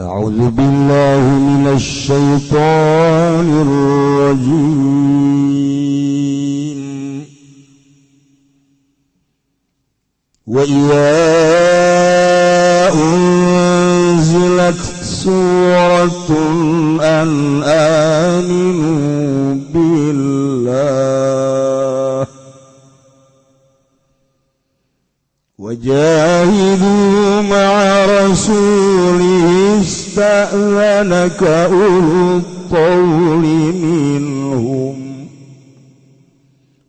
أعوذ بالله من الشيطان الرجيم. وإذا أنزلت سورة أن آمنوا بالله وجاهدوا مع رسوله استأذنك أولو الطول منهم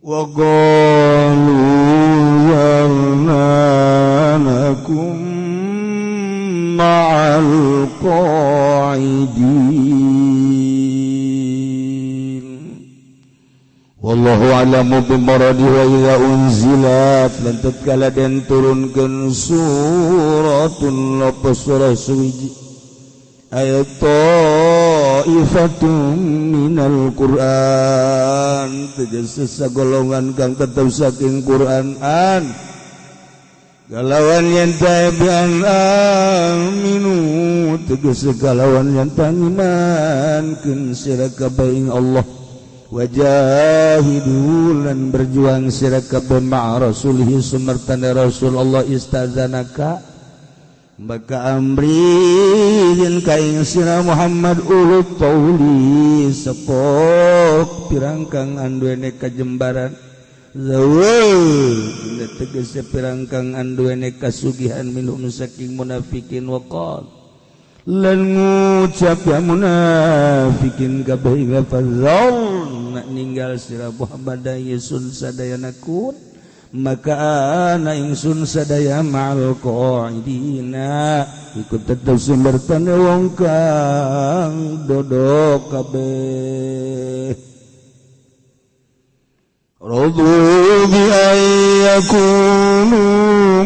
وقالوا ذرنا نكن مع القاعدين. Wallahu a'lamu bimuradihi. Wa idza unzilat lan tatkala den turunkeun suratun apa surah suwiji ayat ta'ifatun minal Qur'an tegese sagolongan kang tetep saking Qur'an an galawan yen tabi'an aminu tegese galawan yen imankeun sira kabeh ing Allah wajahidu lan berjuang sira kabeh ma'a rasulihi sumartane Rasul Allah istazanaka maka amri yen ka ing sira Muhammad ulul tauli sepok pirangkang anduene kajembaran zawul tegese pirangkang anduene kasugihan minhum saking munafikin waqal lan ngucap ya munafikin kabeh fadzal nak ninggal sira Muhammad yesun sadaya nakun maka ana ingsun sadaya ma'al qa'idina ikut tetep sumbertane wong kang dodok kabeh. Radu bi an yakunu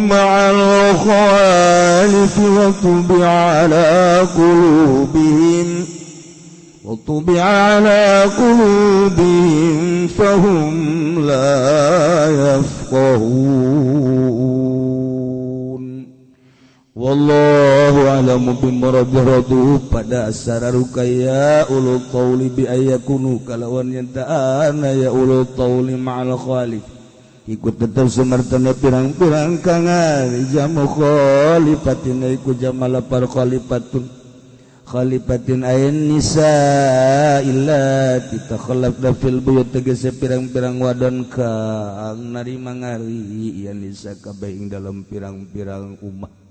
ma'al khalif wa tubi'a ala qulubihim wa tubi'a ala qulubihim fahum la yafqahun. Wallahu a'lamu bimuradihi. Radu pada asara rukaya ulul tauli bi ayakunu kalawan yen ta'ana ya ulul tauli ma'al khalif ikut tetep sumartana pirang-pirang kangan jamu khalifatin iku jamal par khalifatun khalifatin ayin nisa illati takhallafna fil buyut tegese pirang-pirang wadon kang narima ngari ya nisa kabeh ing dalem pirang-pirang umah.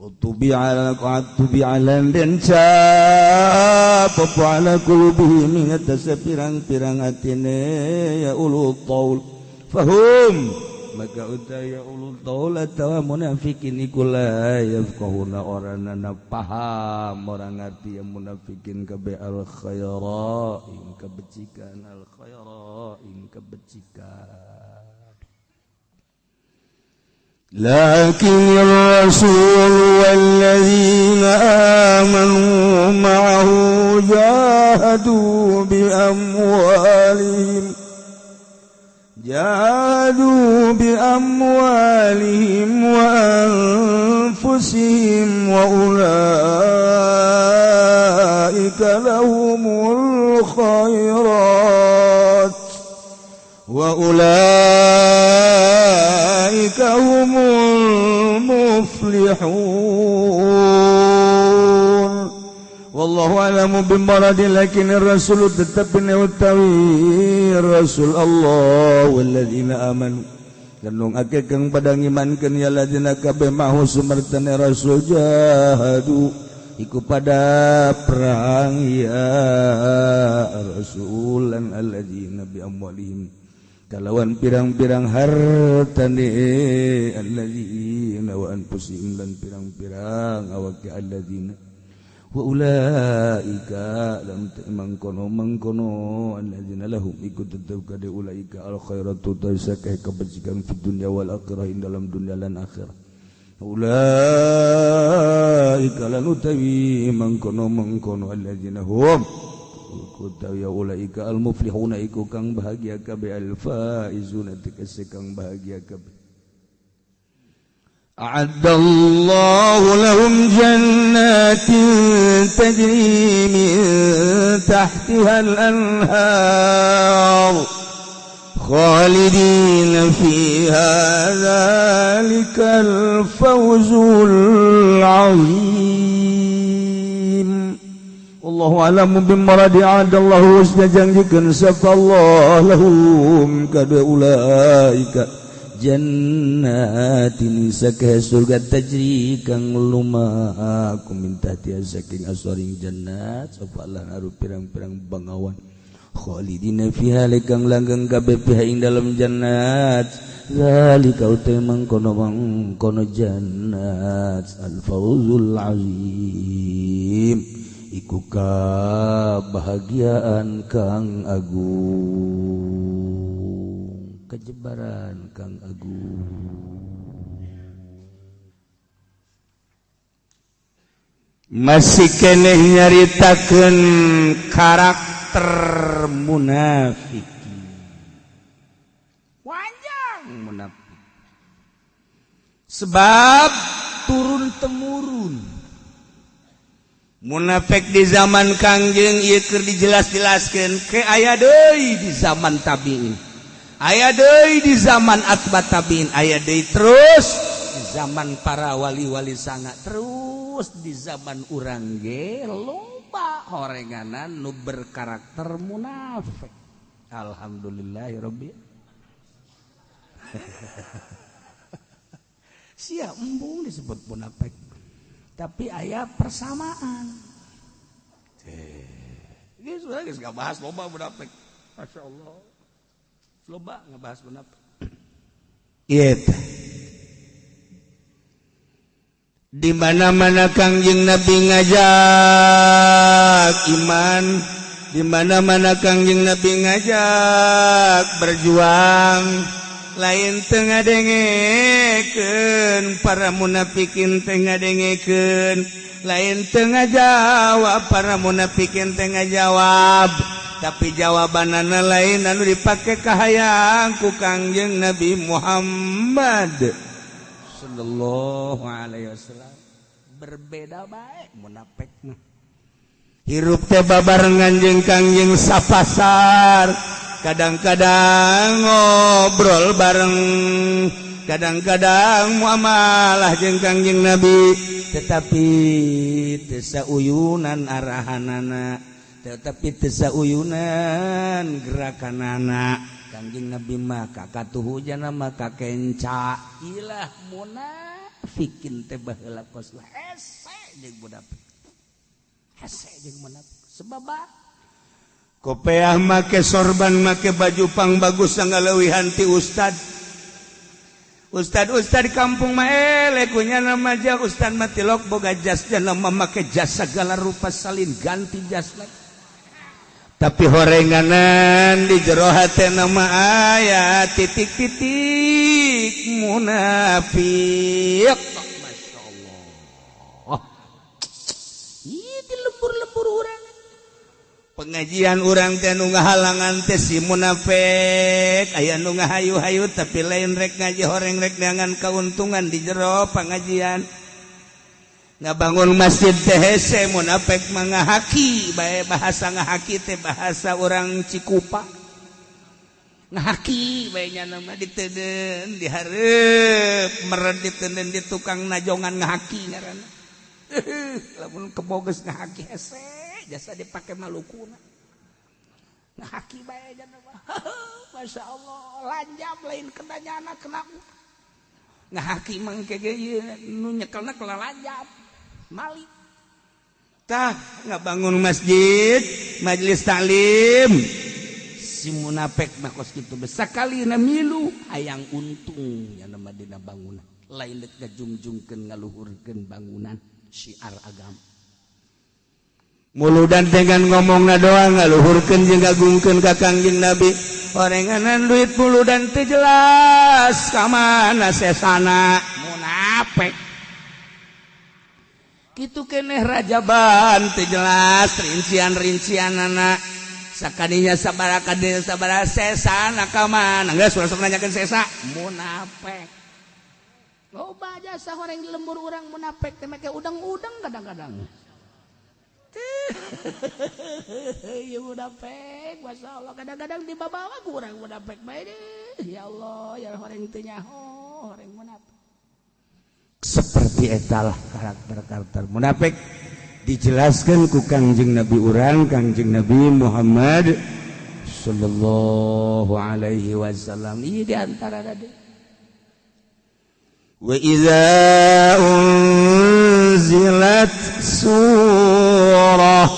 Tubi'ala tubi'ala den cap apa ala qulubihim atas pirang-pirang atine ya ulul taul fahum maka utaya ulul taul atawa munafikin iku la yafqahuna orangna paham orang ngerti ya munafikin kabeh al khaira ing kebecikan al khaira ing kebecikan. لكن الرسول والذين آمنوا معه جاهدوا بأموالهم وأنفسهم وأولئك لهم الخيرات وأولئك هم المفلحون. والله أعلم بمراد لكن الرسول tetap utawi Rasul Allah والذين آمنوا dan akeh kang pada ngimankeun ya ladina kabeh mahu sumartane Rasul jahadu iku pada perang ya Rasulan alladzina bi amwalihim kalawan pirang-pirang hartane alladzina wa anfusihim lan pirang-pirang awake alladzina wa ulaika lam mangkono mangkono alladzina lahum iku tetep kade ulaika al khairatu tasakeh kebajikan fid dunya wal akhirah ing dalam dunya lan akhirah ulaika lan utawi mangkono mangkono alladzina hum utawi ulaika al muflihuna iku kang bahagia kabeh al faizuna tegese kang bahagia kabeh. A'addallahu lahum jannatin tajri min tahtiha al-anhar khalidina fiha dzalikal fawzul 'azim. Wallahu a'lamu bimuradi a'adallahu wasna janjikeun sapa Allah lahum kada ulaika jannatin sakeh surga tajri kang lumaku min tahtiha saking asoring jannat sapa Allah aru pirang-pirang bangawan khalidina fiha kang langgeng kabeh fiha ing dalem jannat zalika uta mangkono mangkono jannat al fawzul azim iku kabahagiaan kang agung kejebaran kang agung. Masih keneh nyaritakeun karakter munafik. Panjang munafik. Sebab turun temurun. Munafik di zaman Kangjeng ieu keur dijelas-jelaskeun ke aya deui di zaman tabiin. Aya deui di zaman atba tabiin, aya deui terus di zaman para wali-wali sanga, terus di zaman urang ge loba horenganan nu berkarakter munafik. Alhamdulillahirabbil. Sia embung disebut munafik. Tapi aya persamaan. Ini sudah geus ngabahas loba munafik. Masya Allah. Loba ngebahas munafik. Ieu teh. Di mana-mana Kangjeng Nabi ngajak iman, di mana-mana Kangjeng Nabi ngajak berjuang, lain teu ngadengekeun para munafikin teu ngadengekeun, lain teu ngajawab para munafikin teu ngajawab. Tapi jawabanana lain anu dipake kahayang ku Kangjeng Nabi Muhammad sallallahu alaihi wasallam. Berbeda bae munafik mah. Hirup teh babarengan jeung Kangjeng sapasar, kadang-kadang ngobrol bareng, kadang-kadang muamalah jeung Kangjeng Nabi, tetapi teu sauyunan arahanana, tetapi teu sauyunan gerakanana. Kangjeng Nabi mah kakatuh hujana mah kakenca. Ilah munafikin teh baheula kos hese jeung munafik. Hese jeung munafik. Sebab kopeah make sorban make baju pang bagus ngaleuwihan ti ustad. Ustad-ustad di kampung mah eleh kunya nama aja ustad mah tilok boga jas nama make jas segala rupa salin ganti jas lagi. Tapi horenganan di jero hate nama aya titik-titik munafik. Masya Allah. Ih di lembur-lembur urang. Pengajian urang teh nu ngahalangan teh si munafik, aya nu ngahayu-hayu tapi lain rek ngaji horeng rek neangan keuntungan di jero pengajian. Ngabangun masjid teh hese munafik mah ngahaki bae, bahasa ngahaki teh bahasa urang Cikupa. Ngahaki bae nya nama diteudeun dihareup meren diteudeun di tukang najongan ngahaki ngaranna. Lamun keboges ngahaki hese jasa dipake malukuna. Ngahaki bae nya nama. Masya Allah lanjam lain kena nyana kena ngahaki mangke ge nu nyekelna kelanjam. Malik tah ngabangun masjid majelis taklim si munafik mah kos kitu sakalina milu hayang untung nya nama dina bangunan lain deuk ngajungjungkeun ngaluhurkeun bangunan syiar agama muludan dengan ngomongna doang ngaluhurkeun jeung ngagungkeun ka Kangjeng Nabi orenganan duit muludan teu jelas ka mana sesana munafik. Kitu keneh rajaban teu jelas rincian-rincianana sakadinya sabaraha kadinya sabaraha sesana ka mana geus langsung nanyakeun sesa munafik. Loba jasa horeng di lembur urang munafik teh make udang-udang kadang-kadang. Ieu munafik, masyaallah kadang-kadang dibabawa ku urang munafik bae deh. Ya Allah, ya horeng teu nyaho, horeng munafik. Seperti etalah karakter-karakter munafik dijelaskan ku Kangjeng Nabi urang, Kangjeng Nabi Muhammad sallallahu alaihi wasallam. Ieu di antara tadi. Wa idza unzilat surah,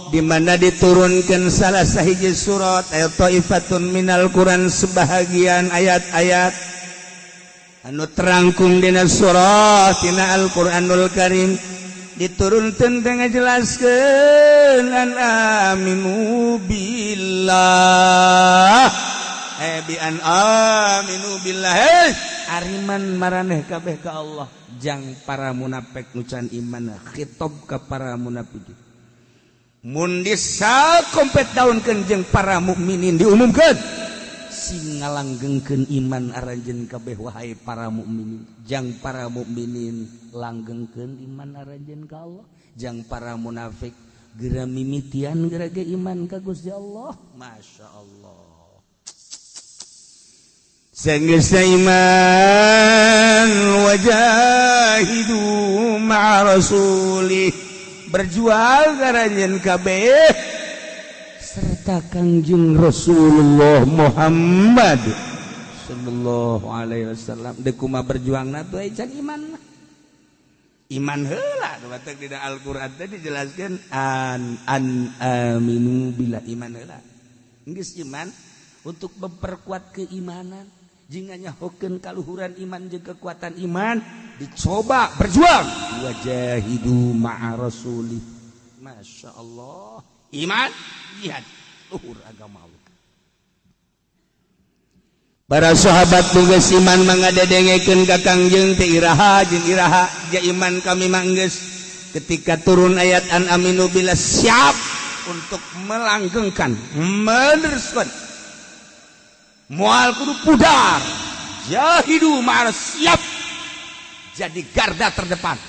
di mana diturunkan salah sahiji surat ayat taifatun minal Quran, sebahagian ayat-ayat anu terangkum dina surah tina Al-Qur'anul Karim diturunkan teh ngajelaskeun an aminu billah, bi an aminu billah, ariman maraneh kabeh ka Allah. Jang para munafik nu can iman, khitab ka para munafik. Mun disakompet daunkeun jeung para mukminin diumumkeun sing ngalanggengkeun iman aranjeun kabeh wahai para mukminin. Jang para mukminin langgengkeun iman aranjeun ka Allah, jang para munafik geura mimitian geura ge iman ka Gusti Allah. Masya Allah. Sanggeusna iman, wajahidu ma'a rasulih, berjuang aranjeun kabeh serta Kangjeng Rasulullah Muhammad sallallahu alaihi wasallam. Deuk kumaha berjuangna tuh can iman mah. Iman heula nu batek dina Al-Qur'an teh dijelaskeun an an aminu bila, iman heula. Geus iman untuk memperkuat keimanan, jeung nyahokeun kaluhuran iman jeung kekuatan iman dicoba berjuang, wajahidu ma'a rasulih. Masya Allah, iman jihad luhur agama Allah. Para sahabat tugas iman mangadedengekeun ka Kangjeng teh iraha jeung iraha ja iman kami manggeus. Ketika turun ayat an aminu bila, siap untuk melanggengkan, meneruskan, moal kudu pudar, jahidu ma'al, siap jadi garda terdepan.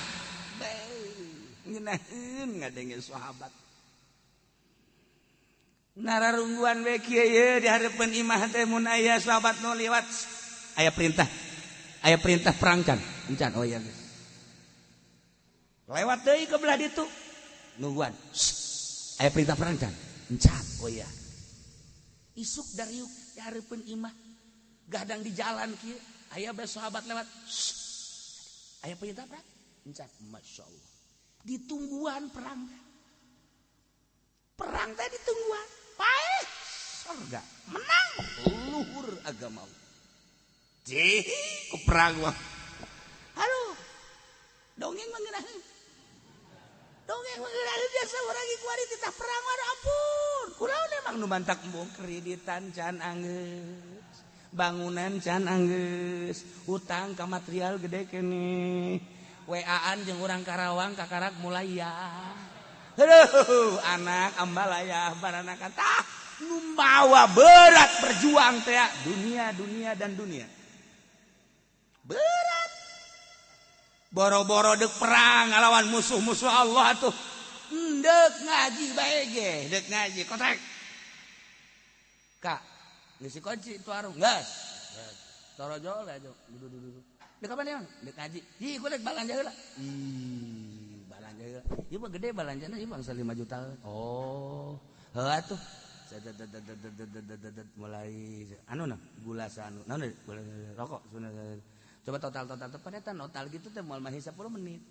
Ngeunaheun ngadenge sahabat nararungguan we kieu ye di hareupeun imah teh mun aya sahabat nu liwat, aya perintah, aya perintah perang can encan, oh iya geus lewat deui ke belah ditu nungguan, aya perintah perang can encan, oh iya. Isuk dariuk di hareupeun imah gadang di jalan kieu aya bae sahabat lewat, aya perintah perang encan. Masya Allah, ditungguan perang, perang teh ditungguan, paeh surga, menang luhur agama Allah. Cih, ku perang mah. Aduh, dongeng mah ngeunaheun, dongeng mah ngeunaheun. Biasa urang kuari titah perang mah, ampun. Kunaon emang nu mantak embung? Kreditan can anggeus, bangunan can anggeus, utang ka material gede keneh, WA-an jeung urang Karawang kakarak mulai ya. Aduh, anak ambalaya baranakan tah nu mawa berat berjuang teh dunia, dunia dan dunia. Berat. Boro-boro dek perang ngalawan musuh-musuh Allah tuh. Dek ngaji bae ge, dek ngaji kotek. Kak, ngisi kunci itu warung, gas. Torojol aja, duduk duduk. Dek kapan ya? Dek ngaji. Ih, gua dek balanja heula. Ih, balanja heula. Ieu mah gede balanjana, ieu bangsa 5 juta. Oh, heuh atuh. Mulai anu nah, gula anu. Naon gula rokok coba total total total eta total gitu teh moal mah 10 menit.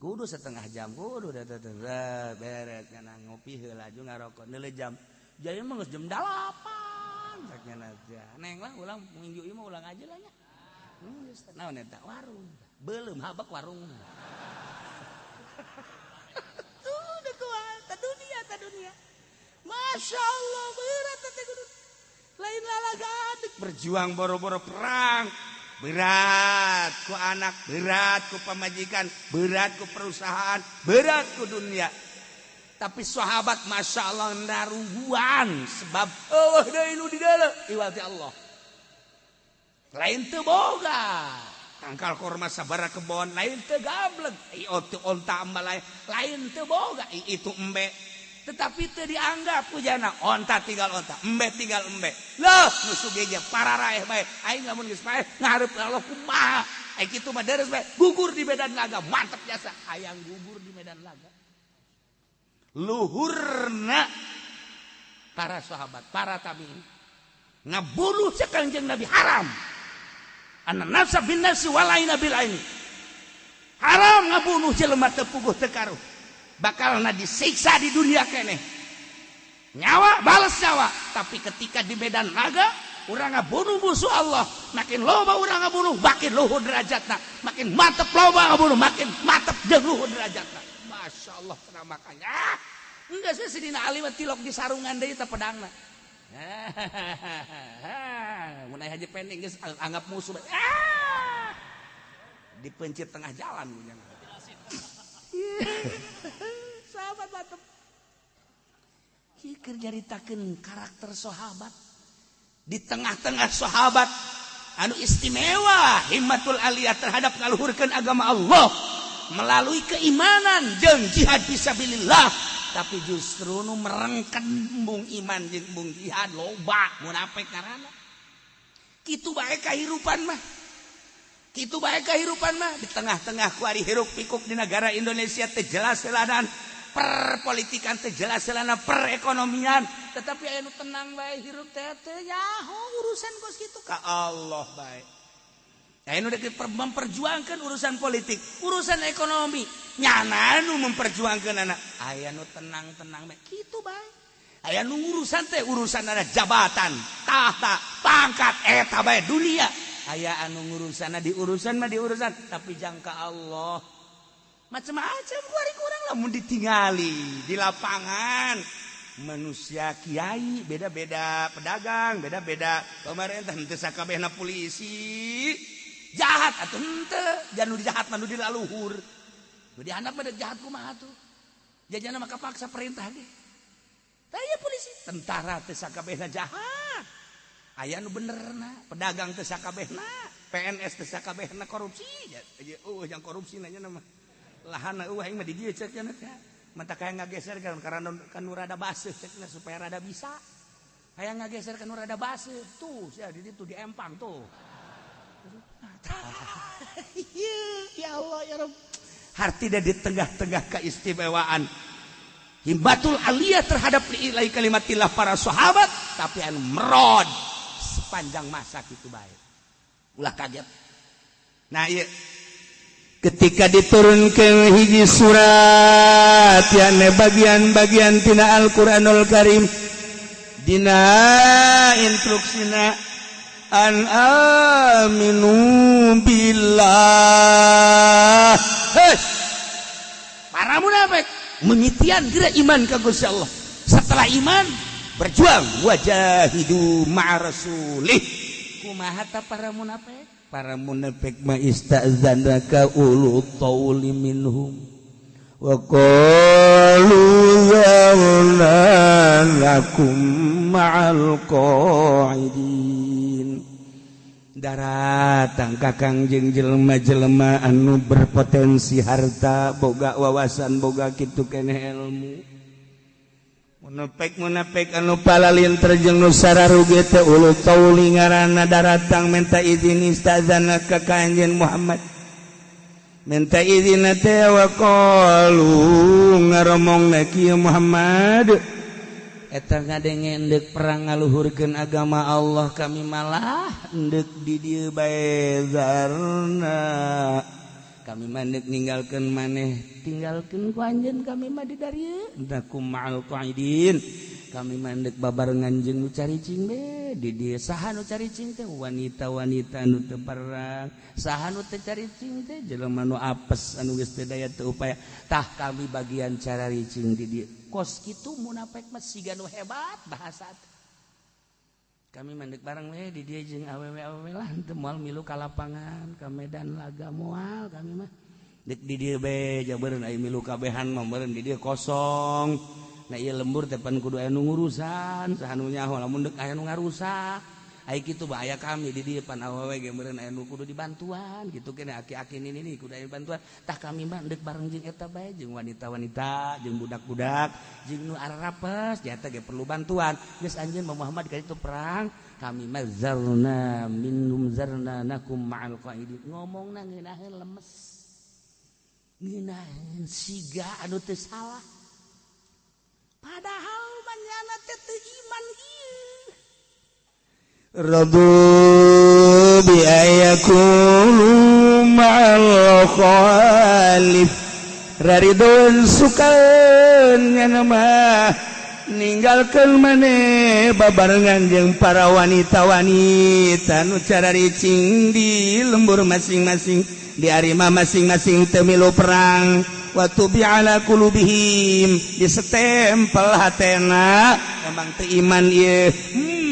Kudu setengah jam, kudu beres nya ngopi heula jeung ngarokok neuleuh jam. Jadi mah geus jam 8 rek nya. Neng lah ulang minggu ieu mah ulang aja lah nya. Geus naon eta warung. Belum habak warung. Tuh deuk ta dunia, ta dunia. Masya Allah berat teh kudu. Lain lalagaan berjuang boro-boro perang. Berat ku anak, berat ku pamajikan, berat ku perusahaan, berat ku dunia. Tapi sahabat Masya Allah naruguan sebab eueuh deui nu di dieu iwal ti Allah. Lain teu boga. Tangkal korma sabara kebon lain teu gablek, teu onta lain, lain teu boga itu embe. Tetapi teu dianggap kujana onta tinggal onta, embe tinggal embe. Loh, nu sugih ge pararaeh bae. Aing lamun geus paeh ngarep Allah kumaha. Aing kitu mah deres bae, gugur di medan laga, mantep jasa. Hayang gugur di medan laga. Luhurna para sahabat, para tabiin ngabunuh cek Kangjeng Nabi haram. Anna nafsa bin nafsi wal aina bil aini. Haram ngabunuh jelema teu puguh teu karuh. Bakalna disiksa di dunia keneh. Nyawa balas nyawa, tapi ketika di medan laga urang ngabunuh musuh Allah, makin loba urang ngabunuh makin luhur derajatna, makin mantep loba ngabunuh makin mantep jeung luhur derajatna. Masya Allah cenah makanya. Enggak sih Sidina Ali mah tilok di sarungan deui teh pedangna. Mun aya haji pending geus anggap musuh. Ah! Dipencit tengah jalan jangan. Sahabat mantep. Ieu keur nyaritakeun karakter sahabat. Di tengah-tengah sahabat anu istimewa himmatul aliyah terhadap ngaluhurkeun agama Allah melalui keimanan jeung jihad fisabilillah, tapi justru nu merengken embung iman jeung embung jihad loba munafik ngaranna. Kitu bae kahirupan mah. Kitu bae kahirupan mah di tengah-tengah kuari hiruk pikuk di negara Indonesia teu jelas selanan perpolitikan, teu jelas selana perekonomian, tetapi aya nu tenang bae hirup teh teu nyaho urusan kos kitu ka Allah bae. Aya nu dek memperjuangkan urusan politik, urusan ekonomi, nyana nu memperjuangkan anak. Aya nu tenang-tenang bae kitu bae. Aya nu urusan teh urusan ada jabatan, tahta, pangkat eta bae dunia. Aya anu ngurusana di urusan mah di urusan, tapi jangka Allah. Macam-macam kuari kurang lamun ditingali di lapangan. Manusia kiai beda-beda, pedagang beda-beda, pemerintah henteu sakabehna polisi jahat atuh henteu, jangan nu jahat mah nu di laluhur. Nu di handap mah jahat kumaha tuh? Jajana mah kapaksa perintah ge. Tah ieu polisi, tentara teu sakabehna jahat. Aya nu benerna, pedagang teu sakabehna, PNS teu sakabehna korupsi. Oh, yang korupsi nanya nama. Lahan eueuh aing mah di dieu cek cenah teh. Mata kaya ngageser kan karena kan nu rada baseuh cekna supaya rada bisa. Hayang ngageser kan nu rada baseuh. Tuh sia di ditu di empang tuh. Ya Allah ya Rabb. Hartina di tengah-tengah keistimewaan himmatul aliyah terhadap li'ilai kalimatillah para sahabat, tapi anu merod sepanjang masa gitu baik. Ulah kaget. Nah iya, ketika diturunkan hiji surat yakni bagian-bagian tina Al-Qur'anul Karim dina instruksina an aminu billah. Hei, para munafik mengitian geura iman ka Gusti Allah. Setelah iman berjuang wajahidu ma'a rasulih. Kumaha ta para munafik? Para munafik ma istazanaka ulu tauli minhum wa qalu zarna lakum ma'al qa'idin. Daratang ka Kangjeng jelema-jelema anu berpotensi harta, boga wawasan, boga kitu keneh ilmu. Munafik-munafik anu palalinter jeung nu sararuge teh ulu tauli ngaranna daratang minta izin istazana ka Kangjeng Muhammad. Minta izin teh wa qalu ngaromongna kieu Muhammad. Eta ngadenge endek perang ngaluhurkeun agama Allah, kami malah endek di dieu bae zarna. Kami mah endek ninggalkeun maneh, tinggalkeun ku anjeun kami mah di darieu. Nakum ma'al qa'idin. Kami mah endek babarengan jeung nu caricing be di dieu. Saha nu caricing teh? Wanita-wanita nu teu perang. Saha nu teu caricing teh? Jelema nu apes anu geus teu daya teu upaya. Tah kami bagian caricing di dieu. Kos kitu munafik mah siga nu hebat bahasa teh. Kami mandek bareng we di dieu jeung awewe-awewe lah teu moal milu ka lapangan, ka medan laga moal kami mah. Dek di dieu be jabeureuh aya milu kabehan mah meureun di dieu kosong. Nah ieu lembur teh pan kudu aya nu ngurusan, saha nu nyaho lamun deuk aya nu ngarusak. Ai kitu bahaya kami di dieu pan awewe ge meureun aya nu kudu dibantuan gitu kene aki-aki nini nih kudu aya bantuan. Tah kami mah deuk bareng jeung eta bae jeung wanita-wanita jeung budak-budak jeung nu ararapes nyata ge perlu bantuan. Geus anjeun Muhammad ka itu perang kami mah zarna minhum zarna nakum ma'al qaidin. Ngomongna ngeunaheun lemes. Ngeunaheun siga anu teu salah. Padahal manyana teh teu iman ieu. Radu bi ayakunu ma'al khalif raridun sukan nyana mah ninggalkeun maneh babarengan jeung para wanita-wanita nu cararicing di lembur masing-masing di arima masing-masing teu milu perang wa tubi'a ala qulubihim disetempel hatena emang teu iman ieu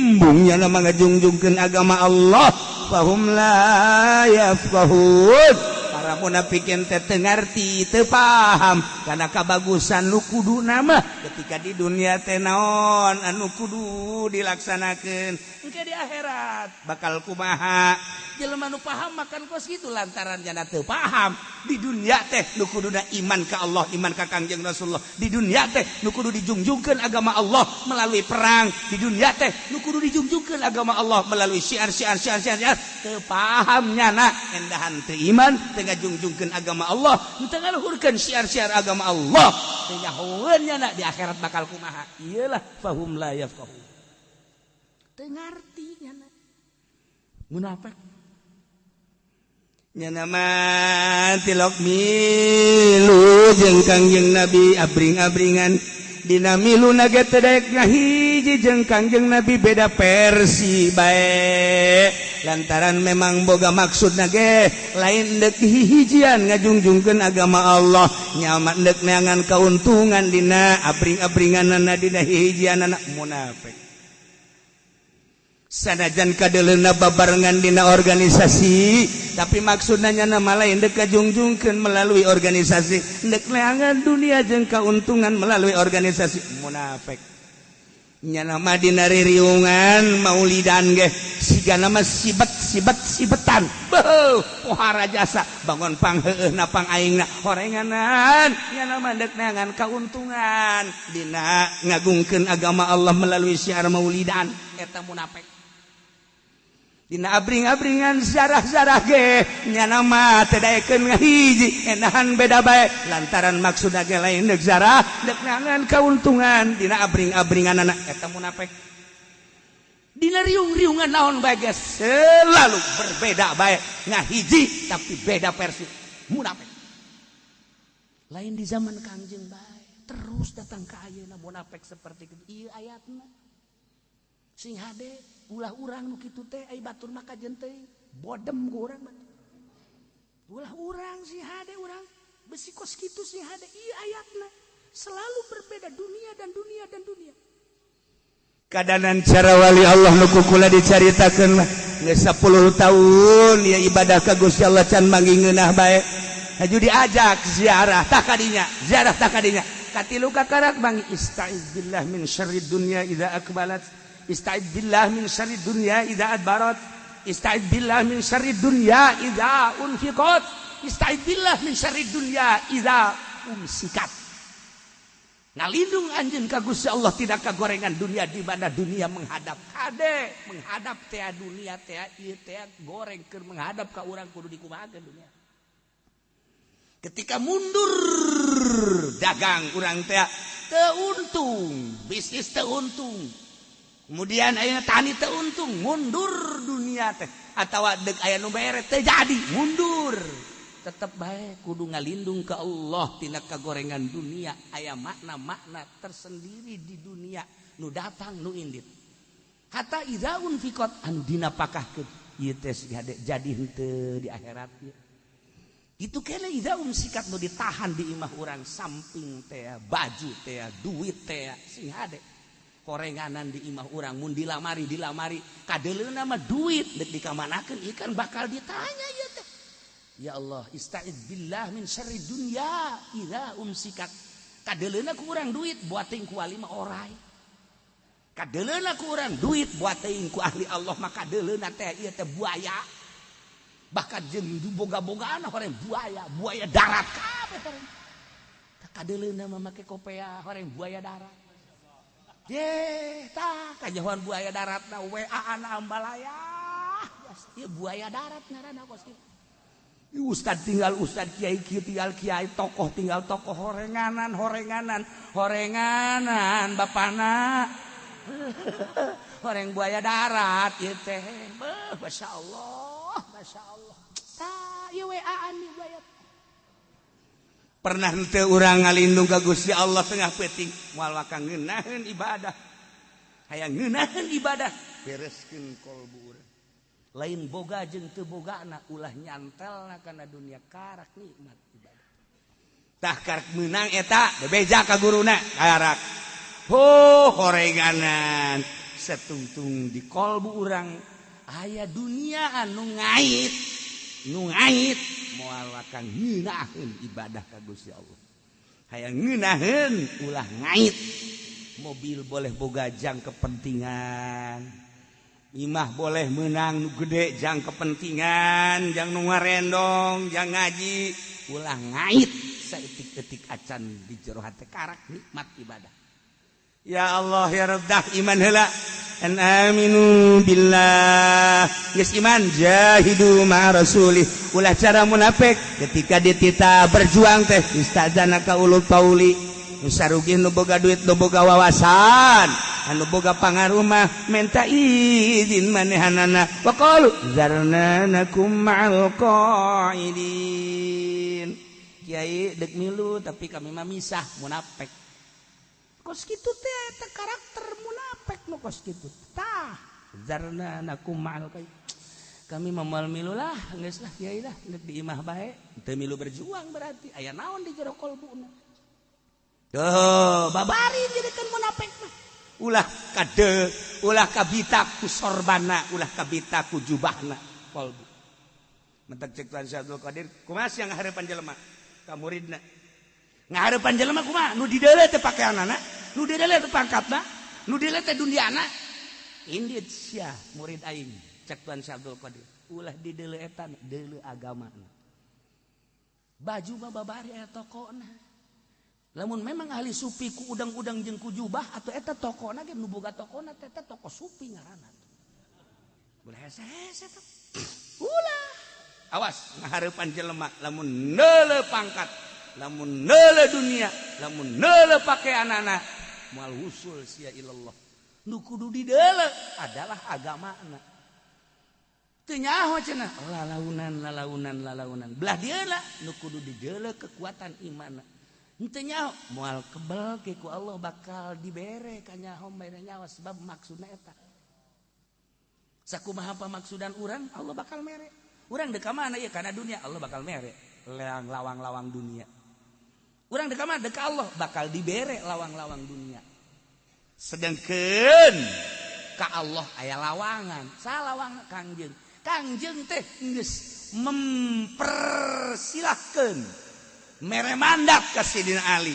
embung nyana mah ngajungjungkeun agama Allah fahum la yafqahun. Para munafikin teh teu ngarti teu paham kana kabagusan nu kuduna mah ketika di dunia teh naon anu kudu dilaksanakeun engke di akhirat bakal kumaha. Jelema nu paham makan kos kitu lantaran jana teu paham di dunia teh nu kuduna iman ka Allah iman ka Kangjeng Rasulullah di dunia teh nu kudu dijungjungkeun agama Allah melalui perang di dunia teh nu kudu dijungjungkeun agama Allah melalui syiar syiar syiar syiar teu paham nyana endahan teu iman teu ngajungjungkeun agama Allah teu ngaluhurkeun syiar-syiar agama Allah teu nyahoeun nyana di akhirat bakal kumaha. Iyalah fahum la yafqahu teu ngarti nyana munafik nyana mah tilok milu jeung Kangjeng Nabi abring-abringan dina milu ge teu daek ngahiji jeung Kangjeng Nabi beda versi bae lantaran memang boga maksudna ge lain deuk hihijian ngajungjungkeun agama Allah nyaman deuk neangan kauntungan dina abring-abringanana dina hihijianana munafik. Sanajan kadeleuna babarengan dina organisasi tapi maksudna nyana mah lain deuk kajungjungkeun melalui organisasi deuk neangan dunia jeung kauntungan melalui organisasi munafik. Nyana mah dina ririungan maulidan ge sigana mah sibet sibet sibetan beuh pohara jasa bangun pang heueuhna pang aingna horenganan nyana mah deuk neangan kauntungan dina ngagungkeun agama Allah melalui syiar maulidan eta munafik. Dina abring-abringan zarah-zarah ge nyana mah teu daekeun ngahiji enahan beda bae lantaran maksudna ge lain deuk zarah deuk neangan kauntungan dina abring-abringanana eta munafik. Dina riung-riungan naon bae ge selalu berbeda bae ngahiji tapi beda versi munafik. Lain di zaman Kangjeng bae terus datang ka ayeuna munafik seperti itu ieu ayatna sing hade ulah urang nu kitu teh ai batur mah kajen teuing bodem ku urang mah ulah urang sing hade urang besi kos kitu sing hade ieu ayatna selalu berbeda dunia dan dunia dan dunia. Kadanan cara wali Allah nu ku kula dicaritakeun mah geus 10 tahun ya ibadah ka Gusti Allah can manggih ngeunah bae haju diajak ziarah tah kadinya ziarah tah kadinya katilu kakarak mangi istaiz billah min syarrid dunya idza aqbalat ista'id billah min syarri dunya idza adbarat ista'id billah min syarri dunya idza unfiqat ista'id billah min syarri dunya idza umsikat. Ngalindung anjeun ka Gusti Allah tidak kagorengan dunia di mana dunia menghadap kade menghadap teh dunia teh ieu teh goreng keur menghadap ka urang kudu dikumahakeun dunia. Ketika mundur dagang urang teh teu untung, bisnis teu untung. Kemudian aya tani teu untung, mundur dunia teh atawa deuk aya nu mere teu jadi, mundur. Tetep bae kudu ngalindung ka Allah tina kagorengan dunia aya makna-makna tersendiri di dunia nu datang nu indit. Hatta idza unfiqat anu dinapakahkeun ieu teh jadi henteu di akhirat ieu. Itu kene idza umsikat nu ditahan di imah urang samping teh baju teh duit teh sing hade. Korenganan di imah urang mun dilamari kadeleuna mah duit deuk dikamanakeun ieu kan bakal ditanya ieu teh. Ya Allah istaiz billah min syarri dunya idza umsikat. Kadeleuna ku urang duit buating ku wali mah orai. Kadeleuna ku urang duit buat teuing ku ahli Allah maka kadeleuna teh ieu teh buaya. Bahkan jeung boga-bogaan horeng buaya, buaya darat kabeh horeng. Tah kadeleuna mah make kopea horeng buaya darat. Ye, tah kajahoan buaya darat na WA-an ambalaya. Ieu buaya darat ngaranna kos kitu. Ustad tinggal ustad, kiai kieu tinggal kiai, tokoh tinggal tokoh, horenganan horenganan horenganan bapana. Horeng buaya darat ieu teh. Beuh, masyaallah, masyaallah. Tah ieu WA-an nih buaya. Pernah henteu urang ngalindung ka Gusti Allah tengah peuting moal waka ngeunaheun ibadah. Hayang ngeunaheun ibadah, bereskeun kolbu urang. Lain boga jeung teu bogana ulah nyantelna kana dunia karak nikmat ibadah. Tah karak meunang eta bebeja ka guruna karak. Ho horenganan setungtung di kolbu urang aya dunia anu ngait nu ngait moal akan ngeunaheun ibadah ka Gusti Allah. Hayang ngeunaheun ulah ngait. Mobil boleh boga jang kepentingan, imah boleh menang nu gede jang kepentingan, jang nu ngarendong, jang ngaji, ulah ngait saeutik-eutik acan di jero hate karak nikmat ibadah. Ya Allah ya Rabb dah iman heula. An aminu billah. Geus iman jahidu ma rasulih. Ulah cara munafik ketika ditita berjuang teh istazana ka ulul tauli. Nu sarugih nu boga duit nu boga wawasan, anu boga pangaruh mah minta izin manehanana. Wa qalu zarna nakum ma'al qa'idin. Kiai deuk milu tapi kami mah misah munafik. Kos kitu teh eta karakter munafik nu kos kitu. Tah zarna nakum ma'al qa'idin. Kami mah moal milu lah, geus lah kiai lah, geus di imah bae. Teu milu berjuang berarti aya naon di jero kolbuna. Tuh, babari jadikan munafik mah. Ulah kade, ulah kabita ku sorbana, ulah kabita ku jubahna kolbu. Mentak cek Tuhan Syekh Abdul Qadir, kumaha sia ngahareupan jelema ka muridna? Ngahareupan jelema kumaha? Nu dideuleu teh pakeanana, nu dideuleu teh pangkatna, nu dideuleu teh duniana. Indit sia murid aing, cek Tuhan Syekh Abdul Qadir. Ulah dideuleu eta, deuleu agamana. Baju mah babari aya tokona. Lamun memang ahli sufi ku udang-udang jeung ku jubah atau eta tokona ge nu boga tokona teh eta toko sufi ngaranna. Ulah hese-hese teh. Ulah. Awas ngahareupan jelema lamun neuleu pangkat, lamun neuleu dunia, lamun neuleu pakeanana moal wusul sia ilallah. Nu kudu dideuleu adalah agamana. Teu nyaho cenah lalaunan lalaunan lalaunan. Belah dieu lah nu kudu dideuleu kekuatan imanna. Henteu nyaho moal kebel ke ku Allah bakal dibere ka nyaho mere nyawa sebab maksudna eta. Sakumaha pamaksudan urang Allah bakal mere. Urang deuk ka mana ieu kana dunia Allah bakal mere leang lawang-lawang dunia. Urang deuk ka mana deuk ka Allah bakal dibere lawang-lawang dunia. Sedengkeun ka Allah aya lawangan. Salawang Kangjeng. Kangjeng teh geus mempersilahkeun mere mandat ka Sidina Ali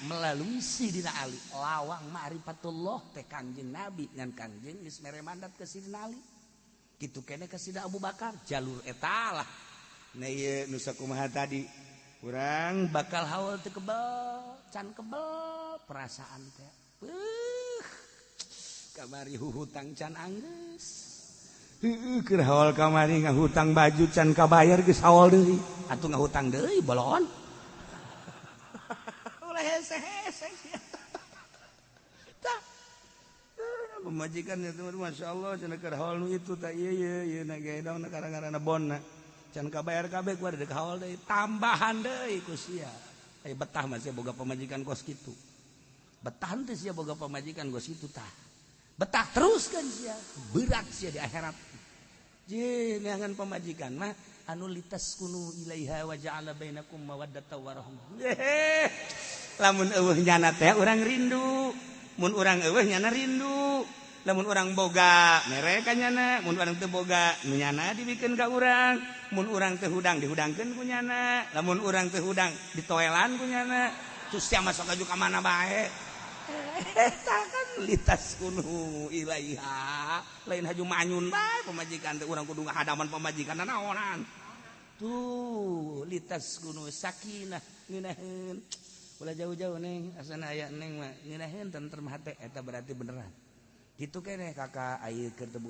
melalui Sidina Ali lawang ma'rifatullah teh Kangjeng Nabi ngan Kangjeng geus mere mandat ka Sidina Ali kitu keneh ka Sidina Abu Bakar jalur eta lah. Nah ieu nu sakumaha tadi urang bakal haul teu kebel can kebel perasaan teh beuh kamari hutang can anggeus heueuh keur haul kamari ngahutang baju can kabayar geus haul deui atuh ngahutang deui bolon. Hese-hese tah pemajikan itu Masya Allah cenah keur haul nu itu tah ieu ieu ieu na gedong na karang-karana bonna can kabayar kabeh ku deuk haul deui tambahan deui ku sia. Aya betah mah sia boga pamajikan kos kitu. Betah teh sia boga pamajikan kos kitu tah. Betah terus kan sia, berat sia di akhirat. Je neangan pamajikan mah anu litaskunu ilaiha wa ja'ala bainakum mawaddatan warahmah. Lamun eueuh nyana teh urang rindu, mun urang eueuh nyana rindu. Lamun urang boga mere ka nyana, mun urang teu boga nu nyana dibikeun ka urang, mun urang teu hudang dihudangkeun ku nyana, lamun urang teu hudang ditoelan ku nyana. Terus sia masuk aju ka mana bae. Eta kan litas kunu ilaiha lain haju manyun bae pamajikan teh urang kudu ngahadaman pamajikan naonan. Tuh litas kunu sakinah ngeunaheun. Ulah jauh-jauh neng asana aya neng mah ngeunaheun tentrem hate eta berarti beneran. Gitu keneh kakak aya keur teu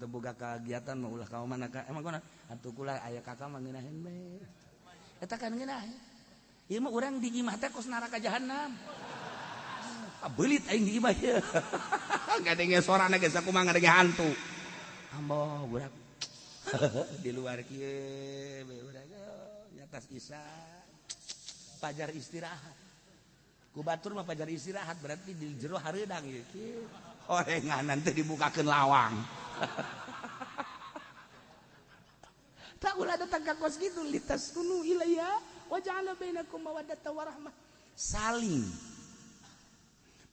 boga kagiatan mah ulah ka mana ka emang kunaon atuh kula aya kakak mah ngeunaheun bae. Eta kan ngeunaheun. Ieu mah urang di imah teh kos neraka jahanam. Belit aing di imah ieu. Ngadenge sorana geus sakumaha ngadenge hantu. Ambo budak. Di luar kieu bae urang nyatas isa. Pajar istirahat. Ku batur mah pajar istirahat berarti di jero hareudang ieu kieu. Horenganan teh dibukakeun lawang. Tak ulah datang ka kos kitu litas kunu ilaiha wa ja'ala bainakum mawaddatan warahmah. Saling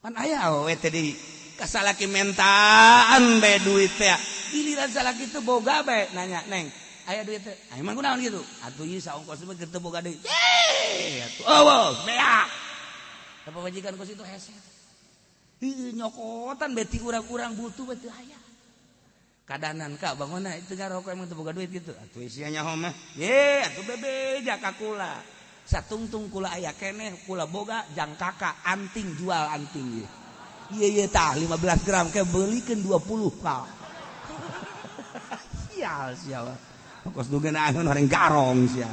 pan aya awewe teh di kasalaki mentaan bae duit teh giliran salaki teu boga bae nanya neng aya duit teh emang kunaon kitu atuh ieu saongkos mah keur teu boga deui ye atuh eueuh beak da pamajikan kos itu hese heuh nyokotan bae ti urang-urang butuh bae teu aya kadanan ka bangunna itu ngarokok emang teu boga duit kitu atuh sia nyaho mah ye atuh bebeja ka kula satungtung kula aya keneh kula boga jang kakak anting jual anting ieu ieu ieu tah 15 gram ke beulikeun 20 ka sial sial kos dugeuna anu horeng garong sia.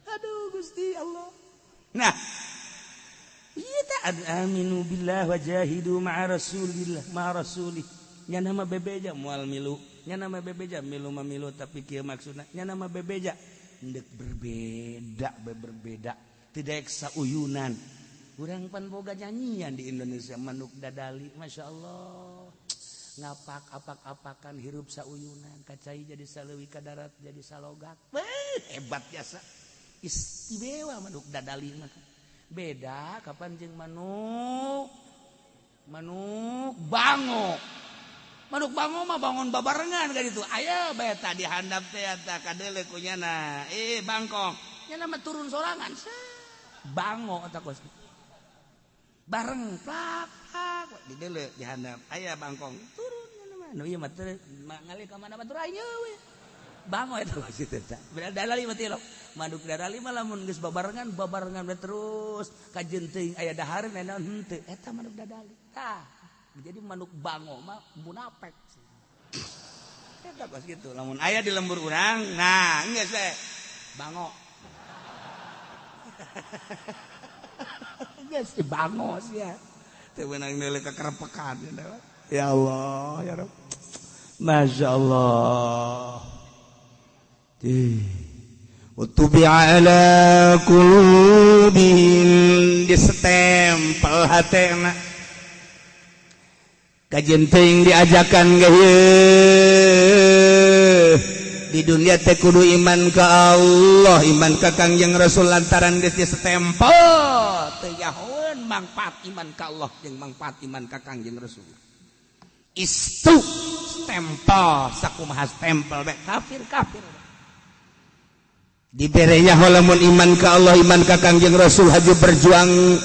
Aduh Gusti Allah. Nah ieu teh aminu billah wa jahidu ma'a rasulillah ma'a rasulih nya nama bebeja moal milu nya nama bebeja milu mah milu tapi kieu maksudna nya nama bebeja endek berbeda berbeda tidak sauyunan urang pan boga nyanyian di Indonesia manuk dadali masyaallah ngapak apak-apakan hirup sauyunan kacai jadi saleuwi ka darat jadi salogak hebat jasa istimewa manuk dadali mah beda kapan jeung manuk manuk bango. Manuk bango mah bangun babarengan ka ditu. Aya bae tah di handap teh eta kadeuleu ku nyana. Bangkong. Nyana mah turun sorangan. Bango eta kos. Bareng plak plak dideuleu di handap. Aya bangkong turun nyana mah. Nu ieu mah teu ngalih ka mana batur aing we. Bango eta kos kitu tah. Dadali mah tilok. Manuk dadali mah lamun geus babarengan babarengan we terus kajeun teuing aya dahareun aya naon henteu. Eta manuk dadali. Tah. Jadi manuk bango mah munafik. Eta kos kitu lamun aya di lembur urang, nah geus we bango. Geus bango sia. Teu meunang neuleuh kakerepekan. Ya Allah, ya Rabb. Masyaallah. Utubi'a ala qulubihim disestempel hatena. Kajen teuing diajakan ge di dunia teh kudu iman ka Allah, iman ka Kangjeng Rasul lantaran geus disestempel teu nyahoeun mangfaat iman ka Allah jeung mangfaat iman ka Kangjeng Rasul. Istu stempel sakumaha stempel bae kafir kafir. Dibere nyaho lamun iman ka Allah, iman ka Kangjeng Rasul haju berjuang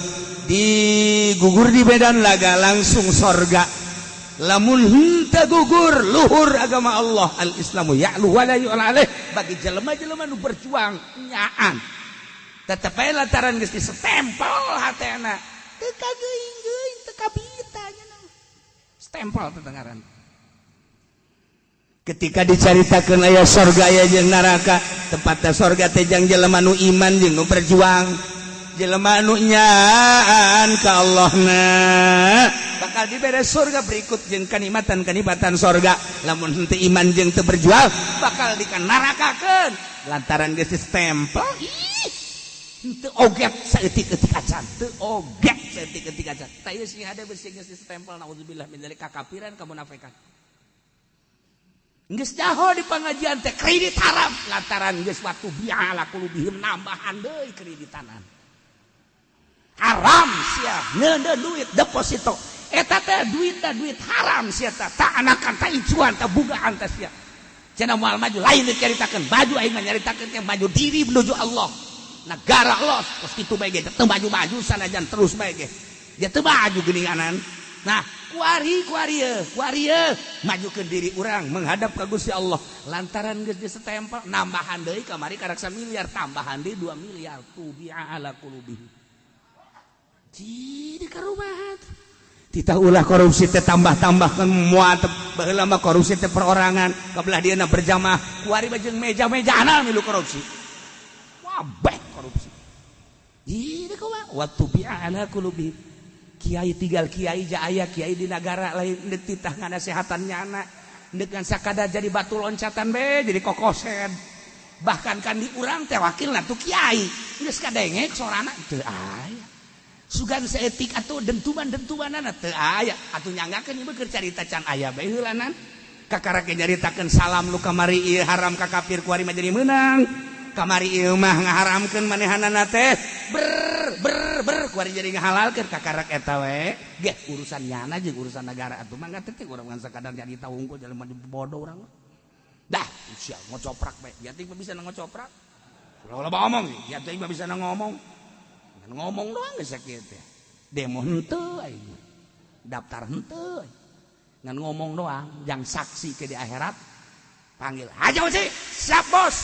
digugur di medan laga langsung sorga. Lamun henteu gugur luhur agama Allah al-Islamu ya'lu wa la yu'la alaih bagi jelema-jelema nu berjuang nyaan tetep bae lantaran geus disestempel hatena teu kageuing-geuing teu kabita nya stempel teh ngaran. Ketika dicaritakeun aya sorga aya jeung neraka tempatna sorga teh jang jelema nu iman jeung nu berjuang jelema nu nyaan ka Allahna bakal dibere surga berikut jeung kanikmatan-kanikmatan sorga. Lamun henteu iman jeung teu berjuang bakal dikanarakakeun lantaran geus stempel ih henteu oget saeutik-eutik acan teu oget saeutik-eutik acan tah ieu sing hade bersih geus stempel naudzubillah min dzalik kakafiran kamunafikan geus nyaho di pengajian teh kredit haram lantaran geus waktu bi'ala qulubihim nambahan deui kreditanan haram sia ngeundeun duit deposito eta teh duitna duit haram sia tah tak anakan tak icuan tak bugaan teh sia cenah moal maju lain dicaritakeun baju aing mah nyaritakeun teh maju diri menuju Allah negara los kos kitu bae ge teu maju-maju sanajan terus bae ge dia teu maju geuninganan. Nah kuari kuari kuari majukeun diri urang menghadap ka Gusti Allah lantaran geus disetempel nambahan deui kamari karak miliar tambahan deui 2 miliar tubi'a ala qulubihi. Jadi karumaha titah ulah korupsi teh tambah-tambahkeun moal baheula mah korupsi teh perorangan kabelah dieuna berjamaah kuari mah jeung meja-mejana milu korupsi wabeh korupsi. Jadi kumaha wa tubi'a ala qulubihi. Kiai tinggal kiai ja aya kiai di negara lain deuk titah nganasehatan nyana dengan sakadar jadi batu loncatan be jadi kokosen bahkan kan di urang teh wakilna tuh kiai geus kadengek sorana teu aya sugan seetik atuh dentuman-dentumanana teu aya atuh nyanggakeun ieu keur carita can aya bae heulanan kakara ge nyaritakeun salam lu kamari ieu haram ka kafir kuari mah jadi meunang kamari ieu mah ngaharamkeun manehanana teh ber ber ber kuari jadi ngahalalkeun kakarak eta we geh urusan nyana jeung urusan negara atuh mah teh urang ngan sakadar nyarita hungkul jelema bodoh urang dah sia ngocoprak bae ya teh bisa ngocoprak ulah loba omong ya teh bisa ngomong ngomong doang geus sakieu teh demo henteu aing daftar henteu ngan ngomong doang yang saksi ke di akhirat panggil aja sih siap bos.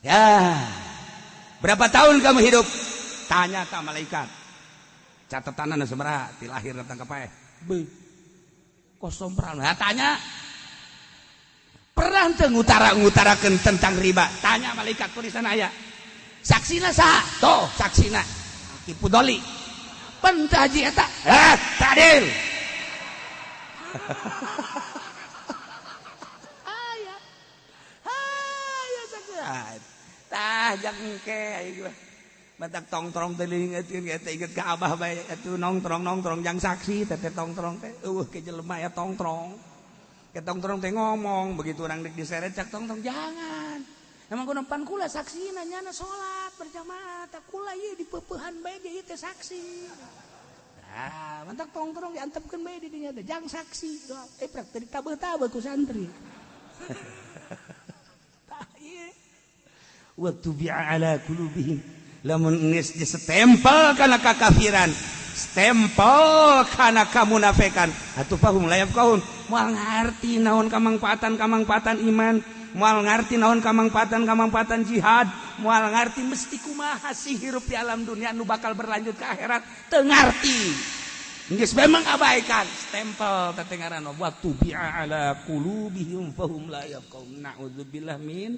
Ya berapa tahun kamu hidup tanya ta malaikat catatanna sabaraha ti lahir datang ka paeh beuh kosong pernah nah, tanya pernah teu ngutara-ngutarakeun tentang riba tanya malaikat tulisan aya saksina saha toh saksina Ki Pudoli pentaji eta tadil. Aya aya saksi tah jangke aing mah batak tongtrong teh diingetkeun eta inget ka abah bae atuh nongtrong-nongtrong jang saksi teh tongtrong teh eueuh ke jelema ya tongtrong ke tongtrong teh ngomong begitu orang dek diseret cak tongtrong jangan emang ku nempan kula saksina nyana salat berjamaah tak kula ieu dipeupehan bae ge ieu teh saksi. Nah mantak tongtrong diantepkeun bae di dinya teh jang saksi doang prak teh ditabeuh-tabeuh ku santri. Tah ieu wa tubi'a ala qulubihim lamun geus disetempel kana kakafiran stempel kana kamunafikan atuh fahum la yafqahun moal ngarti naon kamangfaatan-kamangfaatan iman moal ngarti naon kamangfaatan-kamangfaatan jihad moal ngarti mesti kumaha sih hirup di alam dunia nu bakal berlanjut ke akhirat teu ngarti geus memang abaikan stempel teh ngaranna wa tubi'a ala qulubihim fahum la yafqahun na'udzubillah min.